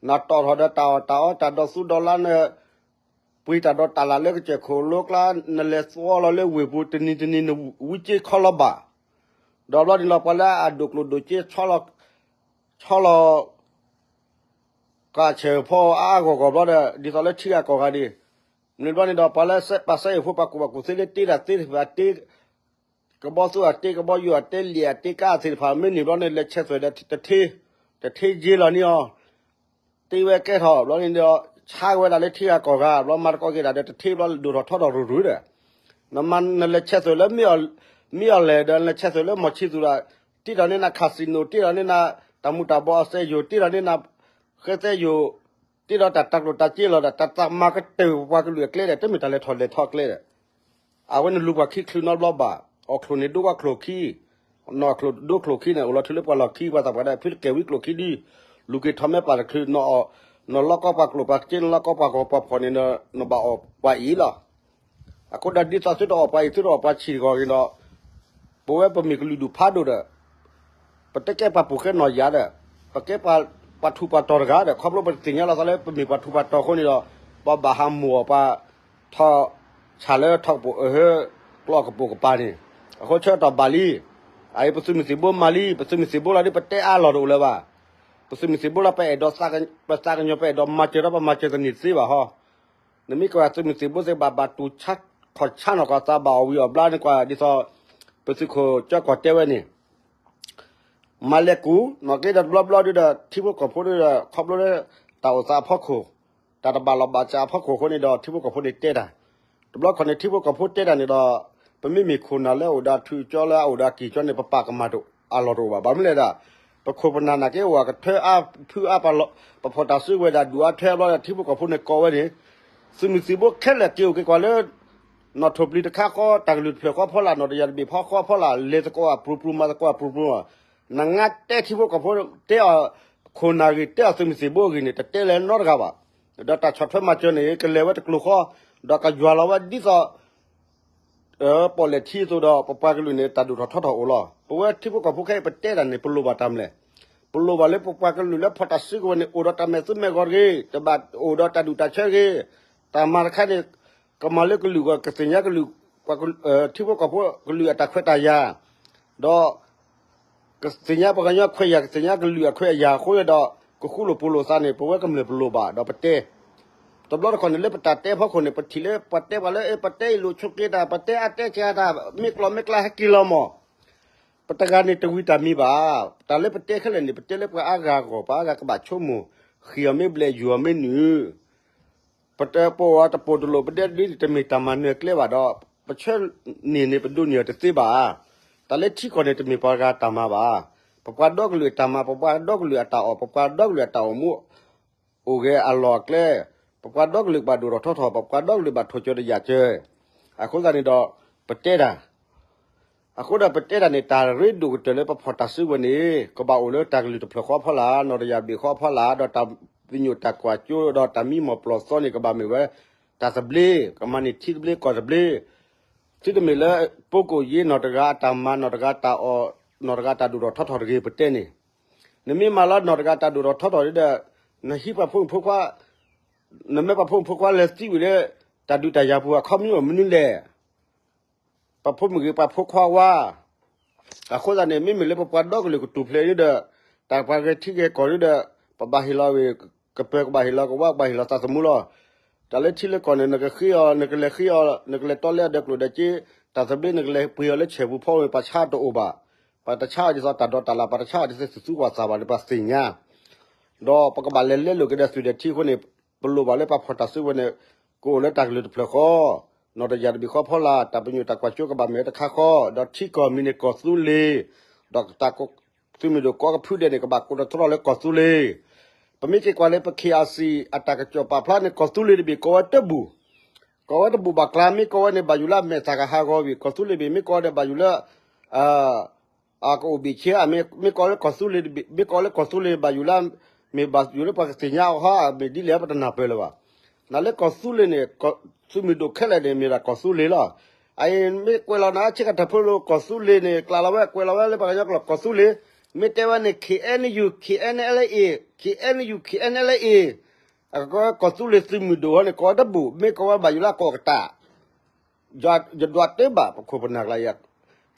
နတီၣ်ထီၣ်ဒီးတၢ်အီၣ်တၢ်အီ တၢ်ဒီးသူဒီးလါ နပှ့ၤတၢ်ဒီးတၢ်လၢ်လၢကစၢၢ်ခိၣ်လိကျါ နလဲၤသွီလီၤလၢဝ့ၢ်ပူၤ တနံၤတနံၤနဝံက့ခီလီၤဘၣ် ဒီးဘျီန့ၣ်လီၤ ပှၤလၢအဒိၣ်ကျိၣ်ဒိၣ်စ့ ဆီလီၤ ကးဆဲးဖီအါအါဂီၢ်ဂီၢ်ဘျီဒီး ဒ်သိးလၢထံဂၤကီၢ်ဂၤန့ၣ် မ့ၢ်ဘျီန့ၣ်ဒီး ပှၤလၢပှၤစဲအ့ၣ်ဖိ ပှၤကူၣ်ဘၣ်ကူၣ်သ့လၢတ့တၢ်သ့သ့ၣ်တဖၣ် တ့ကဘီသူအတ့ ကဘီယူၤအတ့ လံာ်အတ့ ကါအသ့ၣ်တဖၣ် မ့ၢ်န့ၢ်ဘျီန့ၣ် လဲၤဆဲးသွဲၣ်ဒီးတထ့ တထ့က့လီၤန့ၣ်အီၤ တ့ဝဲကဲထီၣ် ဘျီန့ၣ်ဒီး ဆါက့ၤဝဲဒၣ်လၢထံဂၤကီၢ်ဂၤ ဘျီမၤသကိးက့ၤဒၣ်ဒီးတထ့ဘျီ ဒိၣ်ထီၣ်ထီထီၣ်ရူၤရူၤဒီး နမၤနလဲၤဆဲးသွဲၣ်လၢ မ့ၢ်အီၤလဲၣ်ဒီး နလဲၤဆဲးသွဲၣ်လၢမီၢ်ဆံသူၤဒီး တ့ထီၣ်န့ၢ်နၤ casino တ့ထီၣ်န့ၢ်နၤ တၢ်မူၤတၢ်ဘှီးအစဲယိာ် တ့ထီၣ်န့ၢ်နၤ ဃဲသဲယိာ် တ့ထီၣ်တၢ်တၤကျိၣ်တၤစ့လီၤဒီး တၢ်သးမၤကတၢၢ်ပပှၤကလုာ်အကျဲဒီး တမ့ၢ်တၢ်လဲၤထီၣ်လဲၤထီအကျဲဒီး အဝဲန့ၣ်လူၤပှၤခံချုးနီတဘျီဘၣ်. အီၣ်ချိၣ်န့ၣ်ဒိၣ်ပှၤချိၣ်ခံ, နီၢ်ချိၣ်ဒိၣ်ချိၣ်ခံန့ၣ် အိၣ်လီၤထုးလၢပှၤလီၢ်ခံ ပှၤသးပှၢ်ဒၣ် ဖုတကဲဝံၤချိၣ်ခံဒု, လူၤက့ၤထီၣ်မဲပၢ်တချုး နီၢ်လီၢ်ကီၢ်ပှၤကျိာ်ပှၤစ့ နီၢ်လီၢ်ကီၢ်ပှၤဂီၤပှၤဖီၣ်န့ၣ် နဘၣ်အီၣ်ပှၤအံၤလီၤ. အဃိဒီးဒ်သိးသုတအီၣ်ပှၤအံၤ သုတအီၣ်ပှၤဆံးတဂီၢ်န့ၣ်ဒီး ပဝဲပမ့ၢ်ကလုာ်ဒူၣ်ဖးဒိၣ်ဒီး ပတကဲပှၤပူၤဃဲနီၢ်ယၤဒီး ပကဲပှၤထူးပှၤတီၤတဂၤဒီး ခီဖျိပသ့ၣ်ညါလီၤသးလၢပမ့ၢ်ပှၤထူးပှၤတီၤအဃိန့ၣ်ဒီး ပဘၣ်ဟးမိၢ်အီၣ်ပှၤထီၣ်ဆၣ်လၢထီၣ်ကပိာ်အဟၢ ကျီၢ်ကပိာ်ကပၤန့ၣ် အဃိဆၢကတီၢ်ဘၣ်လံ. အအံၤပသုးမုၢ်သံၣ်ဘိမၤလံ ပသုးမုၢ်သံၣ်ဘိလီၤဒ်ပတဲအါလီၤတအိၣ်လၢၤဘၣ်. ပသုးမုၢ်သံၣ်ဘိလီၤပအဲၣ်ဒိး ပသးကညီၤပအဲၣ်ဒိးမၤစၢၤဒီးပမၤစၢၤတန့ၢ်တသ့ဘၣ်ဟီ နမ့ၢ်ကွၢ်သုးမုၢ်သံၣ်ဘိသ့ၣ်တဖၣ် ဘၣ်တူၢ်ခီၣ်ဆါနီၢ်ကီၢ်သးဘၣ်အီၣ်ဝံၤအီၣ်ဘျါန့ၣ်ကွၢ် ဒ်သိး ပသုးခိၣ်ကၠီကီၢ်တဲဝဲန့ၣ် မၤလဲၤကူၣ် နီၢ်က့ဒီးတဘျီဘျီဒုဒီး ထံဖိကီၢ်ဖိဒုဒီး ခီဖျိလၢ တၢ်အိၣ်သးအဖီခိၣ် တၢ်တဘၣ်လီၢ်ဘၣ်စးအဖီခိၣ်အဃိန့ၣ်ဒီး ထံဖိကီၢ်ဖိန့ၣ်တဲတၢ် တဘျီခီန့ၣ် ထံဖိကီၢ်ဖိတဲတၢ်န့ၣ်ဒီး ပမ့မ့ၢ်ခိၣ်နၢ်လၢအအိၣ်ဒီးထူကၠီလၢအအိၣ်ဒီးကံၢ်ကၠီန့ၣ် ပပာ်ကမၣ်တအိၣ်အလီၢ်တအိၣ်ဘၣ်. ဘၣ်မနုၤလဲၣ်ဒၣ် ပခိၣ်ပနၢ်နာ်က့အိၣ်အကထၢအါ ဖုအါပာ်လီၤ ပဖီၣ်တၢ်စုကဝဲၤဒၣ်ဒူၣ်အါထွဲအါဘျီဒီး ထံဖိကီၢ်ဖိန့ၣ်ကိးဝဲန့ၣ် သုးမုၢ်သံၣ်ဘိခဲလၢာ်က့ၤအိၣ်က့ၤကွၢ်လၢ နီၣ်ထိၣ်ပျံၤတခါဃီ တၢ်ကလုၢ်တဖျၢၣ်ဃီဖီလာ် နီၣ်တယၢ်တဘ့ၣ်ဖီဃီဖီလာ် လဲၤသကိးအပျူၤပျူၤ မၤသကိးအပျူၤပျူၤ နငါတဲထံဖိကီၢ်ဖိ တဲအီၤခိၣ်နၢ်ဂ့ၤ တဲအီၤသုးမုၢ်သံၣ်ဘိအဂ့ၢ်န့ၣ် တတဲလၢၤနီတဂၤဘၣ်. ဒီးတၢ်ဆီၣ်ထွဲမၤစၢၤန့ၣ် ကလဲၤဝဲတကျိၤဃီ ဒီးကယွၤလီၤဝဲဒ်သိး ပီၣ်လဲၣ်ထံအသိးဒီး ပပှၤကလုာ်န့ၣ် တၢ်ဒိၣ်ထီၣ်ထီထီၣ်အိၣ်လီၤ. ပဝဲထံဖိကီၢ်ဖိခဲအံၤ ပတဲတၢ်န့ၣ် ပလိၣ်ဘၣ်တၢ်မနုၤလဲၣ်. ပလိၣ်ဘၣ်လၢပပှၤကလုာ်လၢဖီၣ်တၢ်စုကဝဲၤန့ၣ် အိၣ်ဒီးတၢ်မဲာ်သူမဲာ်ဂီၤတဂ့ၤ, တဘၣ်အိၣ်ဒီးတၢ်ဒူၣ်တၢ်ဆၢတဂ့ၤ, တၢ်မၤတခါန့ၣ် ကမၤလၢကလုာ်အဂီၢ် ကသ့ၣ်ညါကလုာ် ထံဖိကီၢ်ဖိကလုာ်အတၢ်ခွဲးတၢ်ယာ်, ဒီး ကသ့ၣ်ညါပှၤကညီခွဲးယာ် ကသ့ၣ်ညါကလုာ်အခွဲးအယာ်အဃိဒီး ကဃူလိာ်ဖိးလိာ်သးန့ၣ် ပဝဲကမျၢၢ်ပလိၣ်ဘၣ်ဒီးပတဲ တဘျီတခီၣ်န့ၣ် လၢပတၢ်တဲဖီခိၣ်န့ၣ် ပထံၣ်လၢပှၤတဲပှၤလၢ ပတဲအံၤလိာ်ဆိးက့တၢ် ပတဲအါတဲဆါတၢ် မ့ၢ်ကျီမ့ၢ်ကျါဟဲက့ၤလီၤမး ပတဂၤန့ၣ်တဝံၤတၢ်မံၤဘၣ်. တၢ်လၢပတဲခဲလၢာ်န့ၣ် ပတဲလၢပှၤအါဂၤအဂီၢ် ပှၤအါဂၤကဘၣ်ဆိကမိၣ် ဃံအီၤမ့ၢ်ဘျဲၣ် ယူၤအီၤမ့ၢ်နုာ် ပတပိာ်အီၤတပိာ်တလိာ် ပဒဲဒ်န့ၣ် တမ့ၢ်တၢ်မၤနၢၤကျဲဘၣ်ဒီး ပဆၢန့ၢ်န့ၣ် ပဒိးန့ၢ်အီၤတသ့ဘၣ်ဧါ. တၢ်လၢထံကီၢ်န့ၣ် တမ့ၢ်ပှၤဂၤတၢ်မၤဘၣ်. ပပှၤဒီကလုာ်အတၢ်မၤ, ပပှၤဒီကလုာ်အတၢ်အီၣ်, ပပှၤဒီကလုာ်အတၢ်အိၣ်မူ အိၣ်ဂဲၤအလီၢ်အကျဲ, ပပှၤဒီကလုာ်ကဘၣ်ဒိၣ်ထီၣ်ထီထီၣ်, ပပှၤဒီကလုာ်ဘၣ်ထိၣ်ကၢၤတယာ်ကၢၤ. အဃိသတးန့ၣ်ဒီး ပတဲတၢ် အဃိဒီးပတဲတၢ်န့ၣ် တၢ်ရ့ဒိၣ်ကတၢၢ်လၢပဖီၣ်တၢ်စုကဝဲၤန့ၣ် ကဘၣ်အိၣ်လၢတၢ်ကလုၢ်တဖျၢၣ်ဃီအဖီလာ်, နီၢ်တယၢ်တဘ့ၣ်ဃီအဖီလာ်, ဒီးတၢ်ပညိၣ်တၢ်ကွၢ်စိ ဒီးတၢ်မံမီၢ်ပျီၢ်သီန့ၣ် ကဘၣ်မ့ၢ်ဝဲ တၢ်သဘျ့, ကမၤန့ၢ်ထံသဘျ့ကီၢ်သဘျ့, သုတမ့ၢ်လၢ ပိကိၣ်ယ့နီၢ်တဂၤအတၢ်မၤ, နီၢ်တဂၤတၢ်အီၣ်, နီၢ်တဂၤတၢ်ဒိၣ်ထီၣ်ထီထီၣ်တဂ့ၤ ပတဲန့ၣ်, နမ့ၢ်မၤလၢနီၢ်တဂၤတၢ်ဒိၣ်ထီၣ်ထီထီၣ်ဒီး နဟံးပှၤဖိမုၣ်ဖိခွါ, နမ့ၢ်ပှၤဖိမုၣ်ဖိခွါလဲၤသံဝံၤလၢ တၢ်ဒုးတၢ်ယၤပူၤအခီပညီမနုၤလဲၣ်. ပှၤဖိမုၣ်ဂ့ၤ ပှၤဖိခွါဝါ. အဃိသတးန့ၣ် မ့မ့ၢ်လၢပပှၤဒီကလုာ်ကထူၣ်ဖျဲးဒီး တၢ်ပှၤဂဲၤထံဂဲၤကီၢ်ဒီး ပဘၣ်ဟ့ၣ်လီၤဝဲ ကပၢၤကဘၣ်ဟ့ၣ်လီၤကဝါ ကဘၣ်ဟ့ၣ်လီၤသးသမူလီၤ. တၢ်လၢထံလၢကီၢ်န့ၣ် နကဃ့အီၤ နကလဲၤဃ့အီၤ နကလဲၤတီလဲအဒၢးကျိၣ်ဒီးက့ တၢ်သဘျ့ နကလဲၤပှ့ၤအီၤလၢဆဲးပူၤဖီဝဲ ပှၤဆါတအိၣ်ဘၣ်. ပှၤတဆါအီၤဒ်သိးတၢ်ဒိးတၢ်လၢ် ပှၤတဆါအီၤဒ်သိးသူသူကွၢ်သးဘၣ်န့ၣ် ပှၤသ့ၣ်ညါ ဒီးပကဘၣ်လဲၤလဲလိာ်က့ၤဒီးသုးဒီးထံအဃိန့ၣ် ပလိၣ်ဘၣ်လၢပှၤဖီၣ်တၢ်စုကဝဲၤန့ၣ် ကအိၣ်လၢတၢ်ကလုၢ်တဖျၢၣ်ဃီ, နီၢ်တယၢ်တဘ့ၣ်ဃီဖီလာ် တၢ်ပညိၣ်တၢ်ကွၢ်စိကဘၣ်မ့ၢ်ဝဲတခါဃီ, ဒီးထံကီၢ်မံၤန့ၣ်ကီၢ်သူလ့ၤ, ဒီးတၢ်သုးမုၢ်ဒိၣ်ကိးကဖုဒဲးန့ၣ် ကဘၣ်ကိးတတြီလၢကီၢ်သူလ့ၤ. ပမ့ၢ်က့ၤကွၢ်လၢပ ခ့ၣ်အါစံၣ် အတၢ်ကစီၣ်ပာ်ဖျါန့ၣ် ကီၢ်သူလ့ၤတဘ့ၣ်ကိးဝဲတဘူၣ်, ကိးဝဲတဘူၣ်ဘၣ်ကျါ မ့ၢ်ကိးဝဲန့ၣ် ဘၣ်ယိၣ်လၢအမဲာ်သၣ်ကဟးဂီၤဝံၤ ကီၢ်သူလ့ၤတဘ့ၣ် မ့ၢ်ကိးဝဲဒီးဘၣ်ယိၣ်လၢ အကအိၣ်ဘ့ၣ်ဆ့ဧါ, မ့ၢ်ကိးလၢကီၢ်သူလ့ၤတဘ့ၣ် မ့ၢ်ကိးလၢကီၢ်သူလ့ၤဘၣ်ယိၣ်လၢ မ့ၢ်ဘၣ်ယိၣ်လၢပှၤကသ့ၣ်ညါအီၤဟီ မ့ၢ်ဒ်လဲၣ်ပတနၢ်ပၢၢ်လၢၤဘၣ်. နလၢကီၢ်သူလ့ၤန့ၣ် သုးမုၢ်ဒိၣ်ခဲလၢာ်န့ၣ် မ့ၢ်ဒၣ်ကီၢ်သူလ့ၤလီၤ. အအံၤမ့ၢ်ကွဲးလီၤနၤဆ့ကၤတၢ်ဖိလိၤ ကီၢ်သူလ့ၤန့ၣ် ကျးလီၤဝဲ ကွဲးလီၤဝဲလၢပှၤကညီကျိာ် ကီၢ်သူလ့ၤ, မ့ၢ်တဲဝဲန့ၣ် ခ့ၣ်အဲၣ်ယူၣ် ခ့ၣ်အဲၣ်ယူၣ် ခ့ၣ်အဲၣ်အဲၣ်လ်အ့ၣ်, အကကိးဝဲကီၢ်သူလ့ၤသုးမုၢ်ဒိၣ်ဟီန့ၣ် ကိးဝဲတဘူၣ် မ့ၢ်ကိးဝဲဘၣ်ယိၣ်လၢအကိးကတၢၢ် ယဒွးတ့ဘၣ် ပခိၣ်ပနၢ်ကျါအံၤ,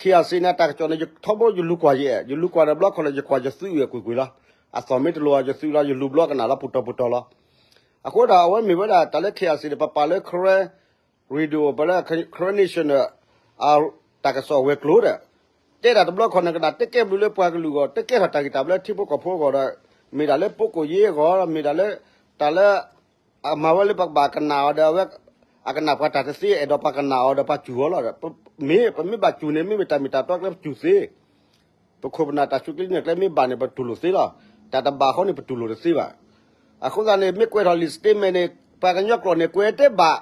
ခ့ၣ်အါစံၣ်န့ၣ် အတၢ်ကစီၣ်န့ၣ် ယထီဘိယလူၤကွၢ်ယဲ, ယလူၤကွၢ်ဒီးဘျီခီန့ၣ် ယကွၢ်ယသုးဝံၤအကွ့ၢ်ကွ့ၢ်လီၤ. အသီၣ်မ့ၢ်တလိၤ ယသုးလီၤ ယလူၤဘျီကနၣ်လီၤ ပူၤတီၤပူၤတီၤလီၤ. အဃိဒီးအဝဲမ့ၢ်ဝဲဒၣ် တၢ်လၢ ခ့ၣ်အါစံၣ်န့ၣ် ပပာ်လၢ Karen Radio ပလၢ Karen Nation န့ၣ် တၢ်ကစီၣ်ဝဲၤကျိၤဒီး တဲတၢ်တဘျီခီန့ၣ် ကနၣ်တကဲဘျုးလၢပှၤကလုာ်အဂီၢ် တကဲထီၣ်တၢ်ဂံၢ်တၢ်ဘါလၢထံဖိကီၢ်ဖိအဂီၢ်ဒီး မ့ၢ်ဒၣ်လၢပိကိၣ်ယ့အဂီၢ် မ့ၢ်ဒၣ်လၢ တၢ်လၢ အမၤဝဲလၢပကဘၣ်ကနၣ်အီၤဒီး အဝဲ အကနၣ်ပှၤတၢ်တသ့ အဲၣ်ဒိးပှၤကနၣ်အီၤဒီးပှၤစူၢ်အီၤလီၤ. မ့ၢ်ပမ့ၢ်ဘၣ်စူၢ်န့ၣ် မ့မ့ၢ်တၢ်မ့ၢ်တၢ်တီကျဲပစူၢ်သ့, ပခိၣ်ပနၢ်တၢ်စူၢ်က့ၤနာ်ကျဲမ့ၢ်ဘၣ်န့ၣ် ပတူၢ်လိာ်သ့လီၤ. တၢ်တဘၣ်ဃီန့ၣ် ပတူၢ်လိာ်တသ့ဘၣ်. အဃိသတးန့ၣ် မ့ၢ်ကွဲးထီၣ်လံာ် statement န့ၣ် ပှၤကညီကျိာ်န့ၣ် ကွဲးတဲဘၣ်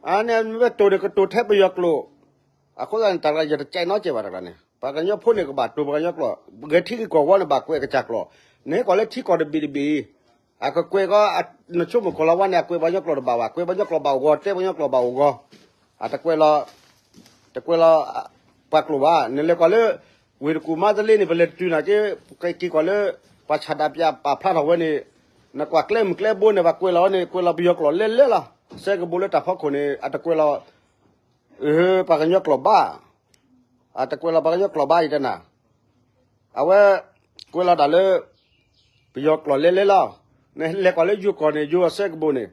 အန့ၣ်မ့ၢ်ဝဲတိၢ်န့ၣ် ကတိၢ်ထဲပယီၤကျိာ်, အဃိသတးန့ၣ် တၢ်တဂၤယတကဲနီတစဲးဘၣ်တဂၤန့ၣ် ပှၤကညီဖိန့ၣ် ကဘၣ်တိၢ်ပှၤကညီကျိာ်, ဂဲၤထံဂ့ၢ်ကီၢ်ဝီန့ၣ် ဘၣ်ကွဲးအကစၢ်ကျိာ်, နဟဲကွၢ်လၢထံကီၢ်တဘ့ၣ်တဘ့ၣ်အံၤ, အကကွဲးကီး နဆိကမိၣ်ကီၢ်လီၤဝါန့ၣ် အကွဲးပှၤကညီကျိာ်တဘၣ်ဘၣ်, ကွဲးပှၤကညီကျိာ်ဘၣ်အိၣ်ဂီၤ တဲပှၤကညီကျိာ်ဘၣ်အိၣ်ဂီၤ, အတကွဲးလီၤ တကွဲးလီၤ ပှၤကျိာ်ဘၣ်. နလဲၤကွၢ်လၢ ဝ့ၢ်တကူၣ်မါတလ့န့ၣ် ပလဲၤတတုၤနာ်က့ က့ၤကွၢ်လၢ ပှၤဆၣ်ဒၣ်ပၠးပာ်ဖျါထီၣ်ဝဲန့ၣ်, နကွၢ်ကျဲမုၢ်ကျဲဘိန့ၣ် ပှၤကွဲးလီၤဝဲန့ၣ် ကွဲးလီၤပယီၤကျိာ်လဲၣ်လဲၣ်လီၤ. စဲကဘိလၢတၢ်ဖီခိၣ်န့ၣ် အတကွဲးလီၤ ပှၤကညီကျိာ်ဘၣ်, အတကွဲးလီၤပှၤကညီကျိာ်ဘၣ် ယတဲနၤ, အဝဲ ကွဲးလီၤတၢ်လၢ ပယီၤကျိာ်လဲၣ်လဲၣ်လီၤ. နလဲၤကွၢ်လၢယိၤကီၢ်န့ၣ် ယိၤအစဲကဘိန့ၣ်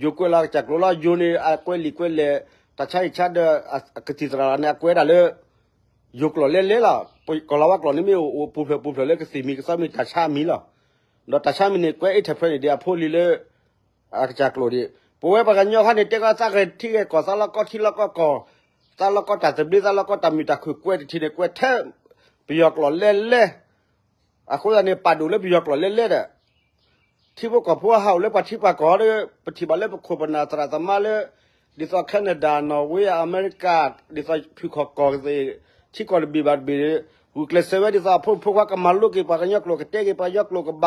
ယိၤကွဲးလီၤအကစၢ်ကျိာ်လီၤ. ယိၤန့ၣ် အကွဲးလံာ်ကွဲးလဲၢ် တၢ်ဆါဟံၣ်ဆါဒၢး အကသံၣ်သရၣ်န့ၣ် အကွဲးဒၣ်လၢ ယိၤကျိာ်လဲၣ်လဲၣ်လီၤ. ကီၢ်လီၤဝါကျိာ်န့ၣ်မ့ၢ်အိၣ်ပူၤဖျဲးပူၤဖျဲးလၢကသံၣ်မံၤကသီမံၤတၢ်ဆါမံၤလီၤ. ဒီးတၢ်ဆါမံၤန့ၣ် ကွဲးအ့ၣ်ထဲးဖဲန့ၣ်ဒ်အဖိလံၤလၢ အကစၢ်ကျိာ်ဒံး. ပဝဲပှၤကညီခါန့ၣ် တဲကီးသးဂဲၤထံဂဲၤကီၢ် သးလီၤကီထံလီၤကီကီၢ်, သးလီၤကီတၢ်သဘျ့ သးလီၤကီတၢ်မုာ်တၢ်ခုၣ် ကွဲးတထံၣ်န့ၣ် ကွဲးထဲ ပယီၤကျိာ်လဲၣ်လဲၣ်. အဃိသတးန့ၣ် ပာ်ဒိၣ်လၢပယီၤကျိာ်လဲၣ်လဲၣ်ဒီး ထံဖိကီၢ်ဖိဟးအိၣ်လၢပှၤထံပှၤကီၢ်ဒီး ပထံၣ်ဘၣ်လၢပခိၣ်ပနၢ်သရၣ်သမါလၢ ဒ်သိး Canada, Norway, အမဲရကၤ, ဒ်သိးဖုၣ်ခီၣ်ကီၢ်သ့ၣ် ထံကီၢ်တဘ့ၣ်ဘၣ်တဘ့ၣ် ဂုာ်ကျဲးစၢးဝဲဒ်သိးအဖိမုၣ်ဖိခွါကမၤလိက့ၤပှၤကညီကျိာ် ကတဲက့ၤပှၤကညီကျိာ်ကဘၣ်